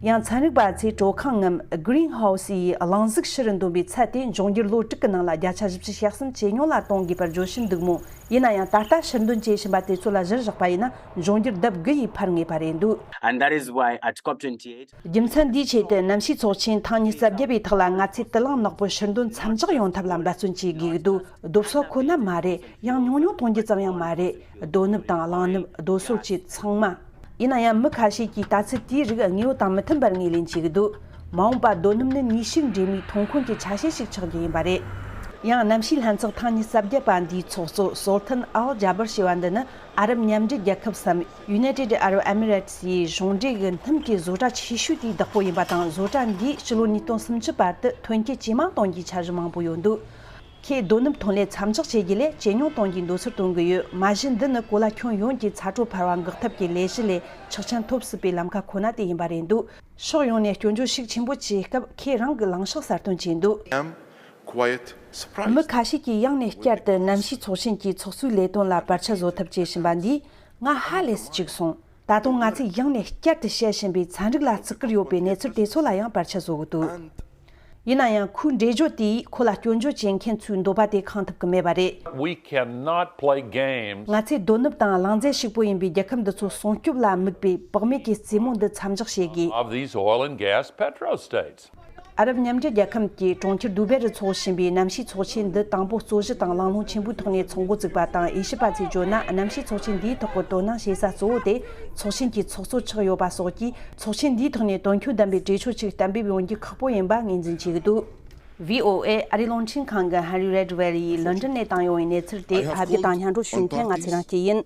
ཡང་ཚན་རིག་པ་ཚོས་དྲོད་ཁང་ངམ་Greenhouse ཡི་གླིང་གཟུགས་ཕྱི་རུ་འདོན་པའི་ཚད་དེ་འབྱུང་འགྱུར་ལོ་དྲུག་གི་ནང་ལ་བརྒྱ་ཆ་བཞི་བཅུ་ཞེ་གསུམ་ཇེ་ཉུང་ལ་གཏོང་དགོས་པར་བརྗོད་བཞིན་འདུག་མོད། ཡིན་ན་ཡང་། ད་ལྟ་ཕྱིར་འདོན་བྱེད་བཞིན་པ་དེ་ཚོ་ལ་གཞིར་བཞག་པ་ཡིན་ན། འབྱུང་འགྱུར་ལྡབ་དགུ་ཡིས་འཕར་ངེས་པ་རེད་འདུག And that is why at COP twenty-eight རྒྱུ་མཚན་འདིའི་ཆེད་དུ། གནམ་གཤིས་ཚོགས་ཆེན་ཐེངས་ཉི་ཤུ་རྩ་བརྒྱད་པའི་ཐོག་ལ། ང་ཚོས་དུད་རླངས་ནག་པོ་ཕྱིར་འདོན་མཚམས་འཇོག་ཡོང་ཐབས་ལ་འབད་བརྩོན་བྱེད་དགོས་ཀྱི་འདུག་རྡོ་སོལ་ཁོ་ན་མ་རེད། ཡང་ཉུང་ཉུང་གཏོང་རྒྱུ་ཙམ་ཡང་མ་རེད། རྡོ་ནུབ་དང་གླང་ནུབ། རྡོ་སོལ་བཅས་ཚང་མ། ཡིན་ན་ཡང་། མི་ཁ་ཤས་ཀྱིས་ལྟ་ཚུལ་དེའི་རིགས་དངོས་ཡོད་དང་མི་མཐུན་པར་ངོས་ལེན་བྱེད་ཀྱི་འདུག་མ་འོངས་པར་རྡོ་སྣུམ་ནི་ནུས་ཤུགས་འདྲེས་མའི་ཐོན་ཁུངས་ཀྱི་ཆ་ཤས་ཤིག་ཆགས་རྒྱུ་ཡིན་པ་རེད། ཡང་། གནམ་གཤིས་ལྷན་ཚོགས་ཐེངས་ཉི་ཤུ་རྩ་བརྒྱད་པ་འདིའི་ཚོགས་གཙོ་སོལ་ཐན་ཨལ་ཇ་བར་ཞེས་པ་འདི་ནི། ཨ་རབ་མཉམ་འབྲེལ་རྒྱལ་ཁབ་སམ། United Arab Emirates ཡི་གཞུང་འབྲེལ་གྱི་སྣུམ་གྱི་བཟོ་གྲྭ་ཆེ་ཤོས་དེའི་བདག་པོ་ཡིན་པ་དང་། བཟོ་གྲྭ་འདིས་ཕྱི་ལོ་ཉིས་སྟོང་སུམ་ཅུ་བར་དུ་ཐོན་སྐྱེད་ཇེ་མང་གཏོང་རྒྱུའི་འཆར་གཞི་མང་པོ་ཡོད་འདུག་ཁོས་རྡོ་ནུབ་ཐོན་ལས་མཚམས་འཇོག་བྱེད་རྒྱུ་ལས་ཇེ་ཉུང་གཏོང་རྒྱུའི་འདོད་ཚུལ་བཏོན་གྱི་ཡོད། མ་གཞི་འདི་ནི་གོ་ལ་ཁྱོན་ཡོངས་ཀྱི་ཚ་དྲོད་འཕར་བ་འགག་ཐབས་ཀྱི་ལས་གཞི་ལས་ཆོག་མཆན་ཐོབ་སྲིད་པའི་ལམ་ཁ་ཁོ་ན་དེ་ཡིན་པ་རེད་འདུག་ཕྱོགས་ཡོངས་ནས་སྐྱོན་བརྗོད་ཤུགས་ཆེན་པོ་བྱས་སྐབས། ཁོས་རང་གི་ལངས་ཕྱོགས་གསལ་སྟོན་བྱས་འདུག I'm quite surprised. མི་ཁ་ཤས་ཀྱིས་ཡང་ནས་བསྐྱར་དུ་གནམ་གཤིས་ཚོགས་ཆེན་གྱི་ཚོགས་གཙོའི་ལས་དོན་ལ་བར་ཆད་བཟོ་ཐབས་བྱེད་བཞིན་པ་འདིས་ང་ཧ་ལས་སུ་གཅིག་སོང་། ད་དུང་ང་ཚོས་ཡང་ནས་བསྐྱར་དུ་བཤད་བཞིན་པའི་ཚན་རིག་ལ་བརྩི་བཀུར་ཡོད་པའི་གནས་ཚུལ་དེ་ཚོ་ལ་ཡང་བར་ཆད་བཟོ་གི་འདུག་ཡིན་ན་ཡང་། ཁོའི་འགྲེལ་བརྗོད་དེས་ཁོ་ལ་སྐྱོན་བརྗོད་བྱེད་མཁན་ཚོའི་འདོད་པ་དེ་ཁེངས་ཐུབ་ཀྱི་མེད་པ་རེད། We cannot play games. ང་ཚོས་རྡོ་ནུབ་དང་གླང་རྫས་ཕྱུག་པོ་ཡིན་པའི་རྒྱལ་ཁབ་འདི་ཚོ་སྲུང་སྐྱོབ་ལ་དམིགས་པའི་བག་མེད་ཀྱི་རྩེད་མོ་འདི་མཚམས་འཇོག་བྱེད་དགོས། Of these oil and gas petro states. ཨ་རབ་མཉམ་འབྲེལ་རྒྱལ་ཁབ་ཀྱི་གྲོང་ཁྱེར་དུ་བེ་རུ་འཚོགས་བཞིན་པའི་གནམ་གཤིས་ཚོགས་ཆེན་འདི་དང་པོ་རྩོད་གཞི་དང་གླེང་སློང་ཆེན་པོའི་ཐོག་ནས་ཚོགས་འགོ་བཙུགས་པ་དང་། དབྱེ་ཞིབ་པ་ཚོས་བརྗོད་ན། གནམ་གཤིས་ཚོགས་ཆེན་འདིའི་ཐོག་གི་དོ་སྣང་བྱེད་ས་གཙོ་བོ་དེ་ཚོགས་ཆེན་གྱི་ཚོགས་གཙོ་ཆགས་ཡོད་པ་སོགས་ཀྱིས། ཚོགས་ཆེན་འདིའི་ཐོག་ནས་དོན་འཁྱོལ་ལྡན་པའི་གྲོས་ཆོད་ཅིག་གཏན་འབེབས་ཡོང་རྒྱུ་ཁག་པོ་ཡིན་པ་ངོས་འཛིན་བྱེད་ཀྱི་འདུག། ཝི་ཨོ་ཨེ་ཨ་རིའི་རླུང་འཕྲིན་ཁང་གི་ཧན་རི་རེད་ཝེ་ལི་ཡིས་ལོན་ཌོན་ནས་བཏང་ཡོང་བའི་གནས་ཚུལ་དེ། ཕབ་སྒྱུར་དང་སྙན་སྒྲོན་ཞུ་མཁན་ང་ཚེ་རིང་སྐྱིད་ཡིན།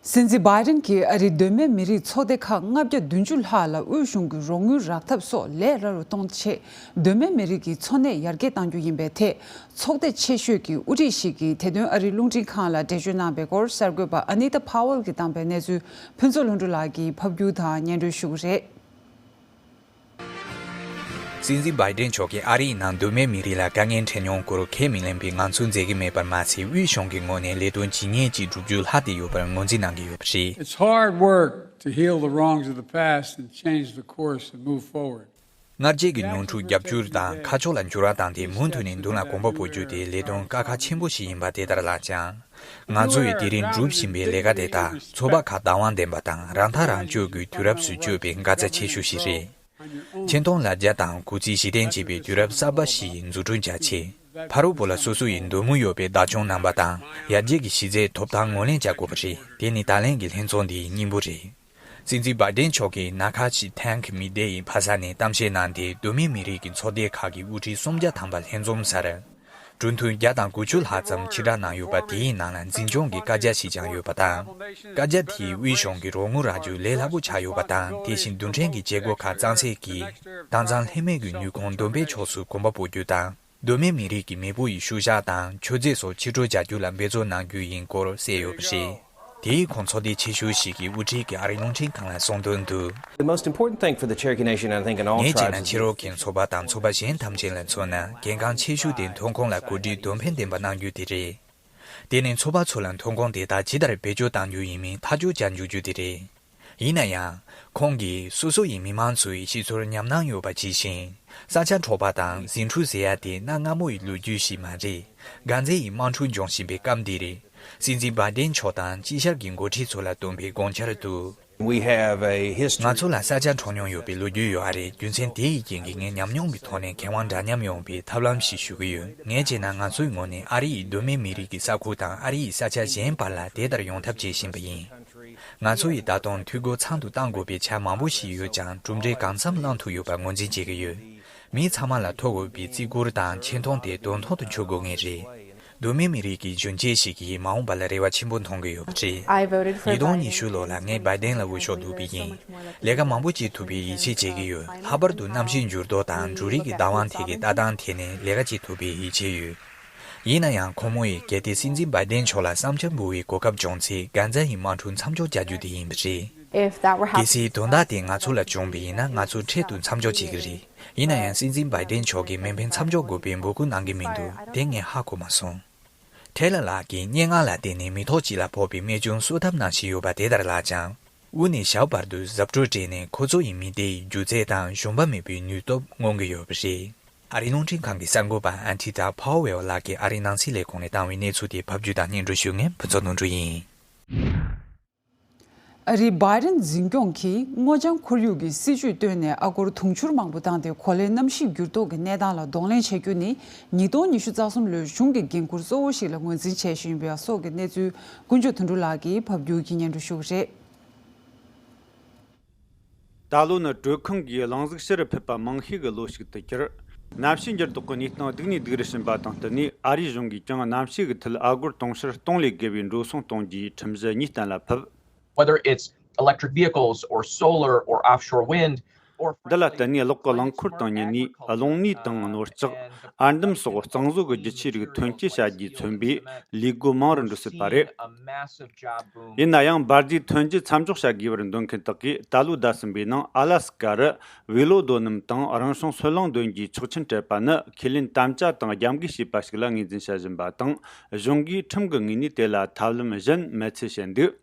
སྲིད་འཛིན་བྷའི་ཌེན་གྱིས་ཨ་རིའི་གདོད་མའི་མི་རིགས་ཚོགས་སྡེ་ཁག་ལྔ་བརྒྱ་བདུན་ཅུ་ལྷག་ལ་དབུས་གཞུང་གི་རོགས་དངུལ་རག་ཐབས་སོགས་ལས་སླ་རུ་གཏོང་ཆེད། གདོད་མའི་མི་རིགས་ཀྱི་འཚོ་གནས་ཡར་རྒྱས་གཏང་རྒྱུ་ཡིན་པའི་ཐད། ཚོགས་སྡེ་ཆེ་ཤོས་ཀྱི་དབུ་ཁྲིད་ཞིག་གིས་དེ་དོན་ཨ་རིའི་རླུང་འཕྲིན་ཁང་ལ་འགྲེལ་བརྗོད་གནང་བའི་སྐོར། གསར་འགོད་པ་ཨ་ནི་ཏཱ་ཕ་ཝེལ་གྱིས་བཏང་པའི་གནས་ཚུལ། ཕུན་ཚོགས་ལྷུན་གྲུབ་ལགས་ཀྱིས་ཕབ་སྒྱུར་དང་སྙན་སྒྲོན་ཞུ་གི་རེད། སྲིད་འཛིན་བྷའི་ཌེན་མཆོག་གིས་ཨ་རིའི་ནང་གདོད་མའི་མི་རིགས་ལ་དཀའ་ངལ་འཕྲད་མྱོང་སྐོར་ཁས་མི་ལེན་པའི་ངང་ཚུལ་མཛད་ཀྱི་མེད་པར་མ་ཟད། དབུས་གཞུང་གི་ངོས་ནས་ལས་དོན་ཇི་སྙེད་ཅིག་བསྒྲུབ་རྒྱུ་ལྷག་བསྡད་ཡོད་པར་ངོས་འཛིན་གནང་གི་ཡོད་པ་རེད། It's hard work to heal the wrongs of the past and change the course and move forward. སྔར་རྗེས་ཀྱི་མྱོང་འཁྲུག་རྒྱབ་སྐྱོར་དང་ཁ་ཕྱོགས་ལ་འགྱུར་བ་བཏང་སྟེ། མུ་མཐུད་ནས་མདུན་ལ་གོམ་པ་སྤོ་རྒྱུ་དེ་ལས་དོན་དཀའ་ཁག་ཆེན་པོ་ཞིག་ཡིན་པ་དེ་ལྟར་ལགས་ཀྱང་། ང་ཚོ་ཡིས་དེ་རིང་སྒྲུབ་བཞིན་པའི་ལས་ཀ་དེ་དག་ཚོགས་པ་ཁག་བདག་དབང་ལྡན་པ་དང་། རང་ཐག་རང་གཅོད་ཀྱི་དུས་རབས་སུ་བསྐྱོད་པའི་འགག་རྩ་ཆེ་ཤོས་ཤིག་རེད། ཆེ་མཐོང་ལ་རྒྱ་དང་གུས་བརྩི་གཞི་རྟེན་བྱེད་པའི་དུས་རབས་གསར་པ་ཞིག་འཛུགས་སྐྲུན་བྱ་ཆེད། ཕ་རོལ་པོ་ལ་སོ་སོ་ཡི་འདོད་མོས་ཡོད་པའི་བདག་སྐྱོང་རྣམ་པ་དང་། ཡར་རྒྱས་ཀྱི་གཞི་རྩའི་ཐོབ་ཐང་ངོས་ལེན་བྱ་དགོས་པ་རེད། དེ་ནི་ད་ལན་གྱི་ལྷན་ཚོགས་འདིའི་སྙིང་པོ་རེད། སྲིད་འཛིན་བྷའི་ཌེན་མཆོག་གིས་ནཱ་ཁ་ཆི་ཐེང་གི་མི་སྡེ་ཡི་ཕ་ས་ནས་གཏམ་བཤད་གནང་སྟེ། གདོད་མའི་མི་རིགས་ཀྱི་ཚོགས་སྡེ་ཁག་གི་དབུ་ཁྲིད་སུམ་བརྒྱ་ཐམ་པ་ལྷན་འཛོམས་སར། གྲོས་མཐུན་བརྒྱ་དང་དགུ་བཅུ་ལྷག་ཙམ་ཕྱིར་བསྒྲགས་གནང་ཡོད་པ། དེའི་ནང་ལ་འཛིན་སྐྱོང་གི་བཀའ་རྒྱ་ཞིག་ཀྱང་ཡོད་པ་དང་། བཀའ་རྒྱ་དེས་དབུས་གཞུང་གི་རོགས་དངུལ་རག་རྒྱུ་ལས་སླ་པོ་ཆགས་ཡོད་པ་དང་། དེ་བཞིན་རྡུལ་ཕྲན་གྱི་བྱེད་སྒོ་ཁག་གཙང་སེལ་གྱིས། དྭངས་གཙང་ལྷད་མེད་ཀྱི་ནུས་ཁུངས་བསྡོམས་པས་ཕྱོགས་སུ་གོམ་པ་སྤོ་རྒྱུ་དང་། གདོད་མའི་མི་རིགས་ཀྱི་མེས་པོ་ཡི་ཤུལ་བཞག་དང་མཆོད་རྫས་སོགས་ཕྱིར་སྤྲོད་བྱ་རྒྱུ་ལ་འབད་བརྩོན་གནང་རྒྱུ་ཡིན་སྐོར་གསལ་ཡོད་པ་རེད། དེའི་ཁོངས་ཚོགས་སྡེ་ཆེ་ཤོས་ཤིག་གི་དབུ་ཁྲིད་ཀྱིས་ཨ་རིའི་རླུང་འཕྲིན་ཁང་ལ་གསུངས་དོན་དུ། The most important thing for the Cherokee Nation, I think, and all ངས་བྱས་ན། tribes is ཆེ་རོ་ཁེན་ཚོགས་པ་དང་ཚོགས་པ་གཞན་ཐམས་ཅད་ལ་མཚོན་ན། གལ་འགངས་ཆེ་ཤོས་དེ་ཐོན་ཁུངས་ལ་གོ་སྒྲིག་དོན་ཕན་ལྡན་པ་གནང་རྒྱུ་དེ་རེད། དེ་ནི་ཚོགས་པ་ཚོ་ལ་ཐོན་ཁུངས་དེ་དག་ཇི་ལྟར་བེད་སྤྱོད་གཏང་རྒྱུ་ཡིན་མིན་ཐག་གཅོད་བྱ་འཇུག་རྒྱུ་དེ་རེད། ཡིན་ན་ཡང་། ཁོང་གིས་སོ་སོ་ཡི་མི་མང་ཚོ་ཡི་ཤེས་ཚོར་ཉམས་སྣང་ཡོད་པ་ཇི་བཞིན། ས་ཆ་འཕྲོག་པ་དང་ཟིང་འཁྲུག་ཟེར་ཡ་དེ་གནའ་སྔ་མོ་ཡི་ལོ་རྒྱུས་ཤིག་མ་རེད། གང་ཚེ་ཡི་དམག་འཁྲུག་འབྱུང་བཞིན་པའི་སྐབས་འདིར། སྲིད་འཛིན་བྷའི་ཌེན་མཆོག་དང་དཀྱིལ་ཤར་གྱི་འགོ་ཁྲིད་ཚོ་ལ་བཏོན་པའི་དགོངས་འཆར་དུ། We have a history. ང་ཚོ་ལ་ས་ཆ་འཕྲོག་མྱོང་ཡོད་པའི་ལོ་རྒྱུས་ཡོད་ཨ་རེད། རྒྱུ་མཚན་དེ་ཡི་རྐྱེན་གྱིས་ངས་ཉམས་མྱོང་གི་ཐོག་ནས་མཁས་དབང་འདྲ་མཉམ་ཡོང་བའི་ཐབས་ལམ་ཞིག་ཞུ་གི་ཡོད། ངས་བྱས་ན་ང་ཚོའི་ངོས་ནས་ཨ་རི་ཡི་གདོད་མའི་མི་རིགས་ཀྱི་ས་ཁུལ་དང་ཨ་རི་ཡི་ས་ཆ་གཞན་བར་ལ་དེ་ལྟར་ཡོང་ཐབས་བྱེད་བཞིན་པ་ཡིན། ང་ཚོ་ཡིས་ད་དུང་འཐུས་སྒོ་ཚང་དུ་གཏང་དགོས་པའི་ཆ་མང་པོ་ཞིག་ཡོད་ཀྱང་། གྲུབ་འབྲས་གང་འཚམ་བླང་ཐུབ་ཡོད་པར་ངོས་འཛིན་བྱེད་ཀྱི་ཡོད། མི་ཚང་མ་ལ་ཐོབ་དགོས་པའི་བརྩི་བཀུར་དང་ཆེ་མཐོང་དེ་དོན་ཐོག་ཏུ་འཁྱོལ་དགོས་ངེས་རེད། གདོད་མའི་མི་རིགས་ཀྱི་གཞོན་སྐྱེས་ཤིག་གིས་མ་འོངས་པ་ལ་རེ་བ་ཆེན་པོ་མཐོང་གི་ཡོད་པ་རེད། I voted for ཉིས་སྟོང་ཉི་ཤུ་ལོ་ལ་ངས་བྷའི་ཌེན་ལ་འོས་ཤོག་བླུགས་པ་ཡིན། ལས་ཀ་མང་པོ་བྱེད་ཐུབ་པའི་ཡིད་ཆེས་བྱེད་ཀྱི་ཡོད། ལྷག་པར་དུ་གནམ་གཤིས་འགྱུར་ལྡོག་དང་འབྲུ་རིགས་ཀྱི་བདག་དབང་ཐད་ཀྱི་ལྟ་སྟངས་ཐད་ནས་ལས་ཀ་བྱེད་ཐུབ་པའི་ཡིད་ཆེས་ཡོད། ཡིན་ན་ཡང་། ཁོང་མོ་ཡིས་གལ་ཏེ་སྲིད་འཛིན་བྷའི་ཌེན་མཆོག་ལ་བསམ་འཆར་འབུལ་བའི་གོ་སྐབས་བྱུང་ཚེ། གྷན་ཛ་ཡི་དམག་འཁྲུག་མཚམས་འཇོག་བྱ་རྒྱུ་དེ་ཡིན་པ་རེད། If that were hap- གལ་སྲིད་དོན་དག་དེ་ང་ཚོ་ལ་བྱུང་བ་ཡིན་ན། ང་ཚོ་འཕྲལ་དུ་མཚམས་འཇོག་བྱེད་ཀྱི་རེད། ཡིན་ན་ཡང་། སྲིད་འཛིན་བྷའི་ཌེན་མཆོག་གིས་མེ་འཕེན་མཚམས་འཇོག་དགོས་པའི་འབོད་སྐུལ་གནང་གི་མི་འདུག། དེ་ངས་ཧ་གོ་མ་སོང་། ཁྲེ་ལ་ལགས་ཀྱིས་སྙན་ངག་ལ་བརྟེན་ནས་མི་ཐོག་གཅིག་ལ་ཕོག་པའི་རྨས་སྐྱོན་གསོ་ཐབས་གནང་བཞིན་ཡོད་པ་དེ་ལྟར་ལགས་ཀྱང་། དབུས་ནས་ཞབས་བར་དུ་གཟབ་སྤྲོས་སྤྲས་ནས། ཁོ་ཚོ་ཡི་མི་སྡེ་ཡི་སྒྱུ་རྩལ་དང་ཞུམ་པ་མེད་པའི་ནུས་སྟོབས་མངོན་གྱི་ཡོད་པ་རེད། ཨ་རིའི་རླུང་འཕྲིན་ཁང་གི་གསར་འགོད་པ་ཨན་ཐི་ཏྲ་ཕའོ་ཝེལ་ལགས་ཀྱིས་ཨ་རིའི་ནང་སྲིད་ལས་ཁུངས་ནས་བཏང་བའི་གནས་ཚུལ་དེ་ཕབ་སྒྱུར་དང་སྙན་སྒྲོན་ཞུ་མཁན་ཕུན་ཚོགས་ནོར་འཁྲུལ་ཡིན། ཨ་རིའི་བྷའི་ཌེན་འཛིན་སྐྱོང་གིས་སྔོ་ལྗང་ཁོར་ཡུག་གི་སྲིད་ཇུས་བཏོན་ནས། ཨ་སྒོར་དུང་ཕྱུར་མང་པོ་བཏང་སྟེ། གོ་ལའི་གནམ་གཤིས་འགྱུར་ལྡོག་གི་གནས་སྟངས་ལ་གདོང་ལེན་བྱ་རྒྱུ་ནི། ཉིས་སྟོང་ཉི་ཤུ་རྩ་གསུམ་ལོའི་གཞུང་གི་འགན་ཁུར་གཙོ་བོ་ཞིག་ལ་ངོས་འཛིན་བྱས་བཞིན་པ་སོགས་ཀྱི་གནས་ཚུལ། ཀུན་སྤྱོད་དོན་གྲུབ་ལགས་ཀྱིས་ཕབ་སྒྱུར་གྱིས་སྙན་སྒྲོན་ཞུ་གི་རེད། ད་ལོ་ནི་དྲོད་ཁང་གིས་གླིང་གཟུགས་ཕྱི་རུ་ཕུད་པ་མང་ཤོས་ཀྱི་ལོ་ཞིག་ཏུ་གྱུར། གནམ་གཤིས་འགྱུར་ལྡོག་གི་གནས་སྟངས་སྡུག་ནས་སྡུག་རུ་ཕྱིན་པ་དང་བསྟུན་ནས། ཨ་རིའི་གཞུང་གིས་ཀྱང་གནམ་གཤིས་ཀྱི་ཐད་ཨ་སྒོར་དུང་ཕྱུར་སྟོང་ལས་བརྒལ་བའི་འགྲོ་སོང་གཏོང་རྒྱུའི་ཁྲིམས་གཞི་གཉིས་གཏན་ལ་ཕབ། Whether it's electric vehicles or solar or offshore wind or འདི་ལ་བརྟེན་ནས་གློག་གི་རླངས་འཁོར་དང་། ཉིན་ནས་རླུང་ནུས་དང་ནོར་ལྕགས། ཨར་འདམ་སོགས་གཙང་བཟོ་གི་རྒྱུ་ཆའི་རིགས་ཐོན་སྐྱེད་བྱ་རྒྱུས་མཚོན་པའི་ལས་སྒོ་མང་རུ་འགྲོ་སྲིད་པ་རེད། ཡིན་ན་ཡང་། འབར་རྫས་ཐོན་རྒྱུ་མཚམས་འཇོག་བྱ་དགོས་པར་འདོད་མཁན་དག་གིས་ད་ལོའི་ཟླ་གསུམ་པའི་ནང་ཨ་ལ་སི་ཀ་རུ་བེ་ལོ་རྡོ་སྣུམ་དང་རང་བྱུང་སོལ་རླངས་འདོན་རྒྱུའི་ཆོག་མཆན་སྤྲད་པ་ནི། ཁས་ལེན་དམ་བཅའ་དང་རྒྱབ་འགལ་བྱས་པ་ཞིག་ལ་ངོས་འཛིན་བྱ་བཞིན་པ་དང་། གཞུང་གིས་ཁྲིམས་ཀྱི་ངོས་ནས་དེ་ལ་ཐབས་ལམ་གཞན་མེད་ཚུལ་བཤད་འདུག།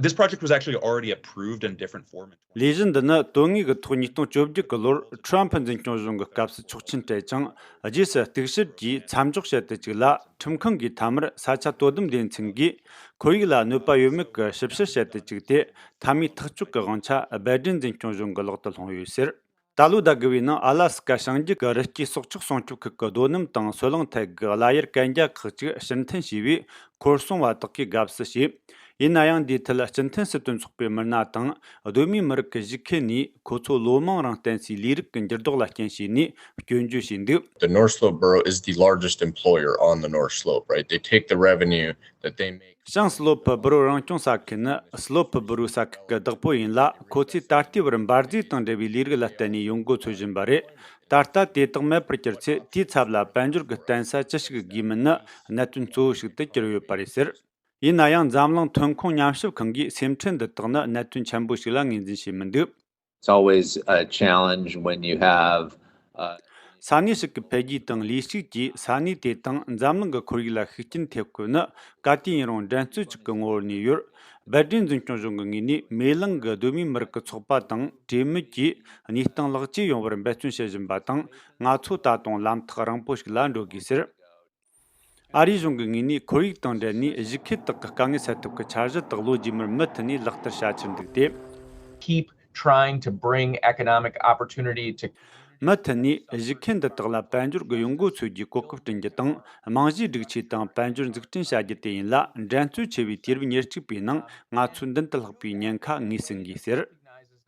This project was actually already approved in a different form in ལས་གཞི་འདི་ནི་དོན་དངོས་ཀྱི་ཐོག་ཉིས་སྟོང་བཅོ་བརྒྱད་ཀྱི་ལོར་ཁྲོམ་ཕུ་འཛིན་སྐྱོང་གཞུང་གི་སྐབས་སུ་ཆོག་མཆན་སྤྲད་ཅིང་། རྗེས་སུ་གཏུག་བཤེར་གྱིས་མཚམས་འཇོག་བྱས་ཏེ་བཅུག་ལ། ཁྲིམས་ཁང་གིས་མཐའ་མར་ས་ཆ་དོ་དམ་སྡེ་ཚན་གྱིས་ཁོར་ཡུག་ལ་གནོད་པ་ཡོད་མེད་ཀྱི་ཞིབ་བཤེར་བྱས་ཏེ་བཅུག་སྟེ། མཐའ་མའི་ཐག་གཅོད་ཀྱི་དབང་ཆ་བྷའི་ཌེན་འཛིན་སྐྱོང་གཞུང་གི་ལག་ཏུ་ལྷུང་ཡོད་ཟེར། ད་ལོའི་ཟླ་དགུ་བའི་ནང་ཨ་ལ་སི་ཀ་བྱང་རྒྱུད་ཀྱི་རི་སྐྱེས་སྲོག་ཆགས་སྲུང་སྐྱོབ་ཁུལ་གྱི་རྡོ་སྣུམ་དང་སོལ་རླངས་ཐད་ཀྱི་གླ་གཡར་གན་རྒྱ་ཁག་ཅིག་ཕྱིར་འཐེན་བྱས་པས། ཁོར་སྲུང་བ་དག་གིས་དགའ་བསུ་བྱས། ཡིན་ན་ཡང་འདིའི་ཐད་སྤྱི་མཐུན་སྲིད་དོན་ཚོགས་པའི་མི་སྣ་དང་གདོད་མའི་མི་རིགས་ཀྱི་གཞིས་ཁུལ་ནས་ཁོ་ཚོ་ལོ་མང་རིང་བརྟེན་སའི་ལས་རིགས་ཀྱི་འགྱུར་ལྡོག་ལ་རྐྱེན་བྱས་ནས་སྐྱོན་བརྗོད་བྱས་འདུག The North Slope Borough is the largest employer on the North Slope, right? They take the revenue that they make. བྱང་སི་ལོ་ཕི་སྦུ་རོ་རང་སྐྱོང་ས་ཁུལ་ནི་སི་ལོ་ཕི་སྦུ་རོའི་ས་ཁུལ་གྱི་བདག་པོ་ཡིན་ལ། ཁོ་ཚོས་ད་ལྟའི་བར་འབར་རྫས་དང་འབྲེལ་བའི་ལས་རིགས་ལ་བརྟེན་ནས་ཡོང་སྒོ་འཚོལ་བཞིན་པ་རེད། ད་ལྟ་དེ་དག་མེད་པར་གྱུར་ཚེ། དེའི་ཚབ་ལ་དཔལ་འབྱོར་གྱི་བརྟེན་ས་ཅི་ཞིག་དགོས་མིན་ནི་གནད་དོན་གཙོ་བོ་ཞིག་ཏུ་གྱུར་ཡོད་པ་རེད་ཟེར། ཡིན་ན་ཡང་འཛམ་གླིང་ཐོན་ཁུངས་ཉམས་ཞིབ་ཁང་གིས་སེམས་ཁྲལ་འདི་དག་ནི་གནད་དོན་ཆེན་པོ་ཞིག་ལ་ངོས་འཛིན་བྱས་མི་འདུག It's always a challenge when you have, uh, ས་གནས་ཤིག་གི་འཕེལ་རྒྱས་དང་ལུས་ཤུགས་ཀྱིས་ས་གནས་དེ་དང་འཛམ་གླིང་གི་ཁོར་ཡུག་ལ་ཤུགས་རྐྱེན་ཐེབས་དགོས་ནི་ག་དུས་ཡིན་རུང་འགྲན་རྩོད་ཅིག་གི་ངོ་བོར་གནས་ཡོད། སྦལ་ཏྲིན་འཛིན་སྐྱོང་གཞུང་གི་ངོས་ནས་མེ་གླིང་གི་གདོད་མའི་མི་རིགས་ཀྱི་ཚོགས་པ་དང་གྲོས་མོལ་གྱིས་གནས་སྟངས་ལེགས་བཅོས་ཡོང་བར་འབད་བརྩོན་བྱེད་བཞིན་པ་དང་། ང་ཚོ་ད་དུང་ལམ་ཐག་རིང་པོ་ཞིག་ལ་འགྲོ་དགོས་ཟེར། ཨ་རིའི་གཞུང་གི་ངོས་ནས་ཁོར་ཡུག་དང་འབྲེལ་ནས་གཞིས་ཁུལ་དག་གི་དཀའ་ངལ་སེལ་ཐབས་ཀྱི་འཆར་གཞི་དག་ལོ་རྗེས་མར་མུ་མཐུད་ནས་ལག་བསྟར་བྱ་ཕྱིར་འདུག་སྟེ། Keep trying to bring economic opportunity to མུ་མཐུད་ནས་གཞིས་ཁུལ་འདི་དག་ལ་དཔལ་འབྱོར་གྱི་ཡོང་སྒོ་འཚོལ་རྒྱུའི་གོ་སྐབས་བསྐྲུན་རྒྱུ་དང་། རྨང་གཞིའི་སྒྲིག་ཆས་དང་དཔལ་འབྱོར་འཛུགས་སྐྲུན་བྱ་རྒྱུ་དེ་ཡིན་ལ། འགྲན་རྩོད་ཆེ་བའི་དུས་རབས་ཉེར་གཅིག་པའི་ནང་ང་ཚོས་མདུན་དུ་ལྷགས་པའི་ཉེན་ཁ་ངོས་ཟིན་དགོས་ཟེར།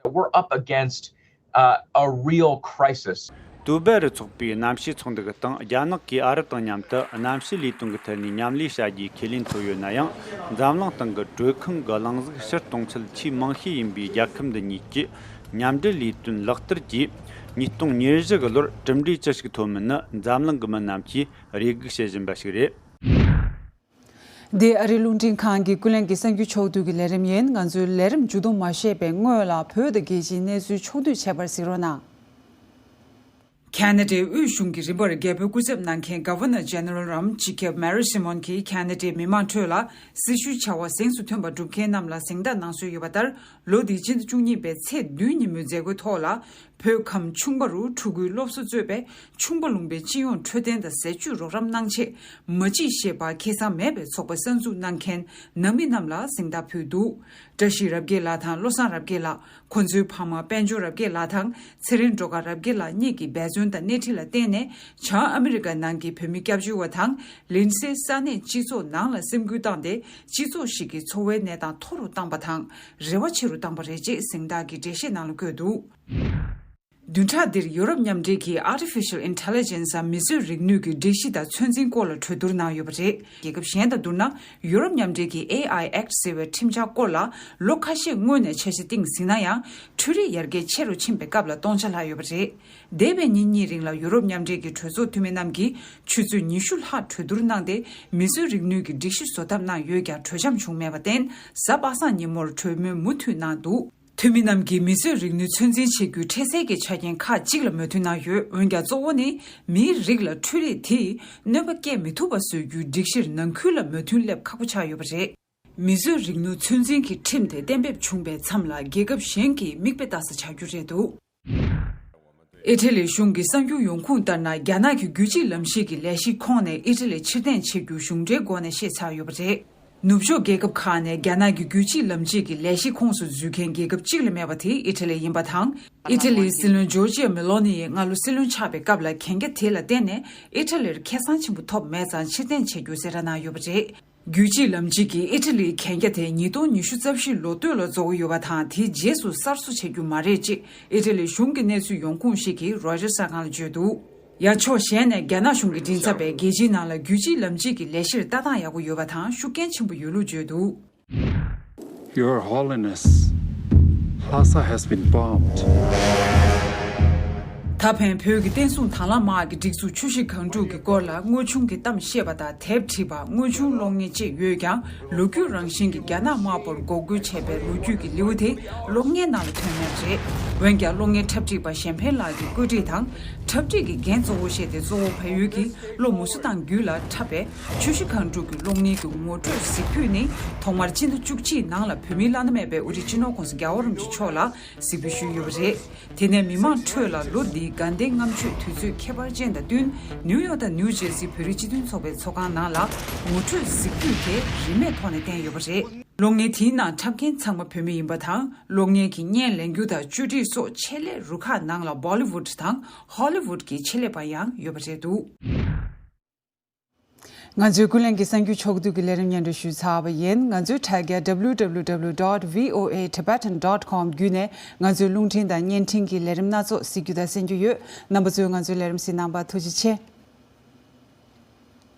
We're up against, uh, a real crisis. ཏུའུ་སྦེ་རུ་ཚོགས་པའི་གནམ་གཤིས་ཚོགས་འདུ་གི་སྟེང་རྒྱ་ནག་གིས་ཨ་རི་དང་མཉམ་དུ་གནམ་གཤིས་ལས་དོན་གྱི་ཐད་ནས་མཉམ་ལས་བྱ་རྒྱུའི་ཁས་ལེན་ཐོབ་ཡོད་ན་ཡང་། འཛམ་གླིང་སྟེང་གི་དྲོད་ཁང་གི་རླུང་གཟུགས་ཕྱིར་གཏོང་ཚད་ཆེས་མང་ཤོས་ཡིན་པའི་རྒྱལ་ཁབ་འདི་གཉིས་ཀྱི་མཉམ་འབྲེལ་ལས་དོན་ལག་བསྟར་གྱིས། ཉིས་སྟོང་ཉེར་བཞི་གི་ལོར་གྲུབ་འབྲས་ཅི་ཞིག་ཐོབ་མིན་ནི་འཛམ་གླིང་གི་མི་རྣམས་ཀྱིས་རེ་སྒུག་བྱེད་བཞིན་པ་ཞིག་རེད། འདི་ཨ་རིའི་རླུང་འཕྲིན་ཁང་གི་ཀུན་གླེང་གི་གསར་འགྱུར་ཕྱོགས་བསྡུས་ཀྱི་ལས་རིམ་ཡིན། ང་ཚོའི་ལས་རིམ་མཇུག་བསྡོམས་མ་བཤད་པའི་སྔོན་ལ། བོད་དང་རྒྱལ་སྤྱིའི་གནས་ཚུལ་ཕྱོགས་བསྡུས་བྱས་པར་གཟིགས་རོགས་གནང་། ཁ་ན་ཌའི་དབུས་གཞུང་གི་རིམ་པར་རྒྱལ་པོའི་སྐུ་ཚབ་གནང་མཁན་Governor General རམ་སྤྱི་ཁྱབ་Marie Simon གྱིས་ཁ་ན་ཌའི་མི་མང་ཁྲོད་ལ་སྲི་ཞུའི་བྱ་བ་གཟེངས་སུ་ཐོན་པ་སྒྲུབ་མཁན་རྣམས་ལ་གཟེངས་རྟགས་གནང་སྲོལ་ཡོད་པ་ལྟར། ལོ་འདིའི་སྤྱི་ཟླ་བཅུ་གཉིས་པའི་ཚེས་བདུན་ཉིན་མོའི་མཛད་སྒོའི་ཐོག་ལ། བོད་ཁམས་ཆུང་པ་རུ་ཕྲུ་གུའི་སློབ་གསོ་གཙོས་པའི་ཆུང་པ་ལུང་པའི་སྤྱི་ཡོངས་འཕྲོད་བསྟེན་དང་ཟས་བཅུད་རོགས་རམ་གནང་ཆེད་མ་གཅིག་ཞེས་པ་ཁེ་བཟང་མེད་པའི་ཚོགས་པ་གསར་འཛུགས་གནང་མཁན་ནང་མི་རྣམས་ལ་གཟེངས་རྟགས་ཕུལ་འདུག། བཀྲ་ཤིས་རབ་རྒྱས་ལགས་དང་བློ་བཟང་རབ་རྒྱས་ལགས། ཁོ་ཚོའི་ཕ་མ་དཔལ་འབྱོར་རབ་རྒྱས་ལགས་དང་ཚེ་རིང་སྒྲོལ་དཀར་རབ་རྒྱས་ལགས་གཉིས་ཀྱིས་འབད་བརྩོན་དང་སྣེ་ཁྲིད་ལ་བརྟེན་ནས། བྱང་ཨ་མི་རི་ཀ་ནང་གི་བོད་མི་སྐྱབས་བཅོལ་བ་དང་ལིན་སེ་ས་གནས་སྤྱི་ཚོགས་ནང་ལ་སེམས་འགུལ་བཏང་སྟེ། སྤྱི་ཚོགས་ཤིག་གི་འཚོ་བའི་གནས་སྟངས་མཐོ་རུ་བཏང་པ་དང་། རེ་བ་ཆེ་རུ་བཏང་པ་རེད་ཅེས་གཟེངས་རྟགས་ཀྱི་འགྲེལ་བཤད་ནང་ལ་བཀོད་འདུག། བདུན་ཕྲག་འདིར་ཡུ་རོབ་མཉམ་འབྲེལ་གྱིས་Artificial Intelligence འམ་མིས་བཟོས་རིག་ནུས་ཀྱི་སྒྲིག་གཞི་དང་ཚོད་འཛིན་སྐོར་ལ་གྲོས་བསྡུར་གནང་ཡོད་པ་རེད། རྒྱལ་ཁབ་གཞན་དང་བསྡུར་ན། ཡུ་རོབ་མཉམ་འབྲེལ་གྱི་ཨེ་ཨའི་Act ཟེར་བའི་ཁྲིམས་འཆར་སྐོར་ལ་ལོ་ཁ་ཤས་སྔོན་ནས་འཆར་གཞི་བཏིང་ཟིན་ན་ཡང་། འཕྲུལ་རིག་ཡར་རྒྱས་ཆེ་རུ་ཕྱིན་པའི་སྐབས་ལ་སྟོང་ཆ་ལྷག་ཡོད་པ་རེད། འདས་པའི་ཉིན་གཉིས་རིང་ལ་ཡུ་རོབ་མཉམ་འབྲེལ་གྱི་གྲོས་ཚོགས་འཐུས་མི་རྣམས་ཀྱིས་ཆུ་ཚོད་ཉི་ཤུ་ལྷག་གྲོས་བསྡུར་གནང་སྟེ། མིས་བཟོས་རིག་ནུས་ཀྱི་སྒྲིག་གཞི་བཟོ་ཐབས་གནང་ཡོད་ཀྱང་། གྲོས་འཆམ་བྱུང་མེད་པར་བརྟེན། གཟའ་པ་སངས་ཉིན་མོར་གྲོས་མོལ་མུ་མཐུད་གནང་འདུག། འཐུས་མི་རྣམས་ཀྱིས་མིས་བཟོས་རིག་ནུས་ཚོད་འཛིན་བྱེད་རྒྱུའི་འཕྲལ་སེལ་གྱི་ཆ་རྐྱེན་ཁག་ཅིག་ལ་མོས་མཐུན་གནང་ཡོད། འོན་ཀྱང་གཙོ་བོ་ནི་མིའི་རིགས་ལ་འཕྲུལ་རིག་དེས་གནོད་པ་བསྐྱལ་མི་ཐུབ་པ་བཟོ་རྒྱུའི་སྒྲིག་གཞིར་ནང་ཁུལ་ལ་མོས་མཐུན་སླེབས་ཁག་པོ་ཆགས་ཡོད་པ་རེད། མིས་བཟོས་རིག་ནུས་ཚོད་འཛིན་གྱི་ཁྲིམས་དེ་གཏན་འབེབས་བྱུང་བའི་མཚམས་ལ་རྒྱལ་ཁབ་གཞན་གྱིས་མིག་དཔེ་ལྟ་ས་ཆགས་རྒྱུ་རེད་འདུག། ཨི་ཊ་ལིའི་གཞུང་གི་གསར་འགྱུར་ཡོང་ཁུངས་ལྟར་ན། རྒྱ་ནག་གི་རྒྱུད་གཅིག་ལམ་གཤིས་ཀྱི་ལས་གཞིའི་ཁོངས་ནས་ཨི་ཊ་ལི་ཕྱིར་འཐེན་བྱེད་རྒྱུ་གཞུང་འབྲེལ་སྒོ་ནས་ཤེས་ཚར་ཡོད་པ་རེད། ནུབ་ཕྱོགས་རྒྱལ་ཁབ་ཁག་ནས་རྒྱ་ནག་གི་རྒྱུད་གཅིག་ལམ་གཅིག་གི་ལས་གཞིའི་ཁོངས་སུ་འཛུལ་མཁན་རྒྱལ་ཁབ་གཅིག་ལས་མེད་པ་དེ་ཨི་ཊ་ལི་ཡིན་པ་དང་། ཨི་ཊ་ལིའི་སྲིད་བློན་ཇོར་ཇི་ཡ་མེ་ལོ་ནི་ཡིས་སྔ་ལོ་སྲིད་བློན་ཆགས་པའི་སྐབས་ལ་གན་རྒྱ་དེ་ལ་བརྟེན་ནས་ཨི་ཊ་ལིར་ཁེ་བཟང་ཆེན་པོ་ཐོབ་མེད་ཙང་ཕྱིར་འཐེན་བྱེད་རྒྱུ་གསལ་བསྒྲགས་གནང་ཡོད་པ་རེད། རྒྱུད་གཅིག་ལམ་གཅིག་གི་ཨི་ཊ་ལིའི་གན་རྒྱ་དེ་ཉིས་སྟོང་ཉི་ཤུ་རྩ་བཞི་ལོ་སྟོད་ལ་རྫོགས་ཀྱི་ཡོད་པ་དང་། དེའི་རྗེས་སུ་གསར་བཟོ་བྱེད་རྒྱུ་མ་རེད་ཅེས་ཨི་ཊ་ལིའི་གཞུང་གི་གནས་ཚུལ་ཡོང་ཁུངས་ཤིག་གིས་རོའི་ཊར་གསར་ཁང་ལ་བརྗོད་འདུག། ཡང་ཕྱོགས་གཞན་ནས་རྒྱ་ནག་གཞུང་གི་མགྲིན་ཚབ་པས་རྒྱལ་སྤྱིའི་ནང་ལ་རྒྱུད་གཅིག་ལམ་གཅིག་གི་ལས་གཞིར་ལྟ་སྟངས་ཡག་པོ་ཡོད་པ་དང་ཤུགས་རྐྱེན་ཆེན་པོ་ཡོད་ལུགས་བརྗོད་འདུག། Your Holiness, Lhasa has been bombed. ད་ཕན་བོད་ཀྱི་བསྟན་སྲུང་དང་བླངས་དམག་གི་སྒྲིག་འཛུགས་ཆུ་བཞི་སྒང་དྲུག་གི་སྐོར་ལ་དངོས་བྱུང་གི་གཏམ་བཤད་པ་དང་དེབ་བྲིས་པ། དངོས་བྱུང་གློག་བརྙན་བཅས་ཡོད་ཀྱང་། ལོ་རྒྱུས་རང་བཞིན་གྱི་རྒྱ་ནག་དམར་པོར་འགོག་རྒོལ་བྱས་པའི་ལོ་རྒྱུས་ཀྱི་ལེའུ་དེ་གློག་བརྙན་ནང་ལ་ཐོན་མེད་པ་རེད། འོན་ཀྱང་གློག་བརྙན་འཁྲབ་ཁྲིད་པ་གཞན་ཕན་ལགས་ཀྱིས་བཀོད་སྒྲིག་དང་འཁྲབ་ཁྲིད་ཀྱི་འགན་གཙོ་བོ་བཞེས་ཏེ། གཙོ་བོ་བལ་ཡུལ་གྱི་གློག་མུ་ཟི་ཐང་བརྒྱུད་ལ་འཁྲབ་པའི་ཆུ་བཞི་སྒང་དྲུག་གི་གློག་བརྙན་གྱི་ངོ་སྤྲོད་གཟིགས་ཕུད་ནི། ཐོག་མར་སྤྱི་ཟླ་བཅུ་གཅིག་ནང་ལ་བོད་མིའི་བླ་ན་མེད་པའི་དབུ་ཁྲིད་སྤྱི་ནོར་༸གོང་ས་༸རྒྱལ་བ་རིན་པོ་ཆེ་མཆོག་ལ་གཟིགས་འབུལ་ཞུས་ཡོད་པ་རེད། དེ་ནས་མི་མང་ཁྲོད་ལ་ལོ་འདིའི་ དགའ་ལྡན་ལྔ་མཆོད་དུས་ཚོད་ཁྱད་པར་ཅན་དང་བསྟུན། ནིའུ་ཡོག་དང་ནིའུ་ཇེར་སིའི་བོད་རིགས་སྤྱི་མཐུན་ཚོགས་པའི་ཚོགས་ཁང་ནང་ལ་ངོ་སྤྲོད་གཟིགས་འབུལ་དེ་རིན་མེད་ཐོག་ནས་བསྟན་ཡོད་པ་རེད། གློག་བརྙན་དེའི་ནང་འཁྲབ་མཁན་ཚང་མ་བོད་མི་ཡིན་པ་དང་། གློག་བརྙན་གྱི་བརྙན་ལེན་རྒྱུ་དང་བཅོས་སྒྲིག་སོགས་ཆེད་ལས་རུ་ཁག་ནང་ལ་བྷོ་ལི་ཝུད་དང་ཧོ་ལི་ཝུད་ཀྱི་ཆེད་ལས་པ་ཡང་ཡོད་པ་རེད་འདུག། ང་ཚོའི་ཀུན་གླེང་གི་གསར་འགྱུར་ཕྱོགས་བསྡུས་ཀྱི་ལས་རིམ་སྙན་སྒྲོན་ཞུས་ཚར་བ་ཡིན། ང་ཚོའི་དྲ་རྒྱ་W W W dot V O A Tibetan dot com བརྒྱུད་ནས་ང་ཚོའི་རླུང་འཕྲིན་དང་བརྙན་འཕྲིན་གྱི་ལས་རིམ་སྣ་ཚོགས་གཟིགས་རྒྱུ་དང་གསན་རྒྱུ་ཡོད། རྣམ་པ་ཚོས་ང་ཚོའི་ལས་རིམ་གཟིགས་གནང་བར་ཐུགས་རྗེ་ཆེ།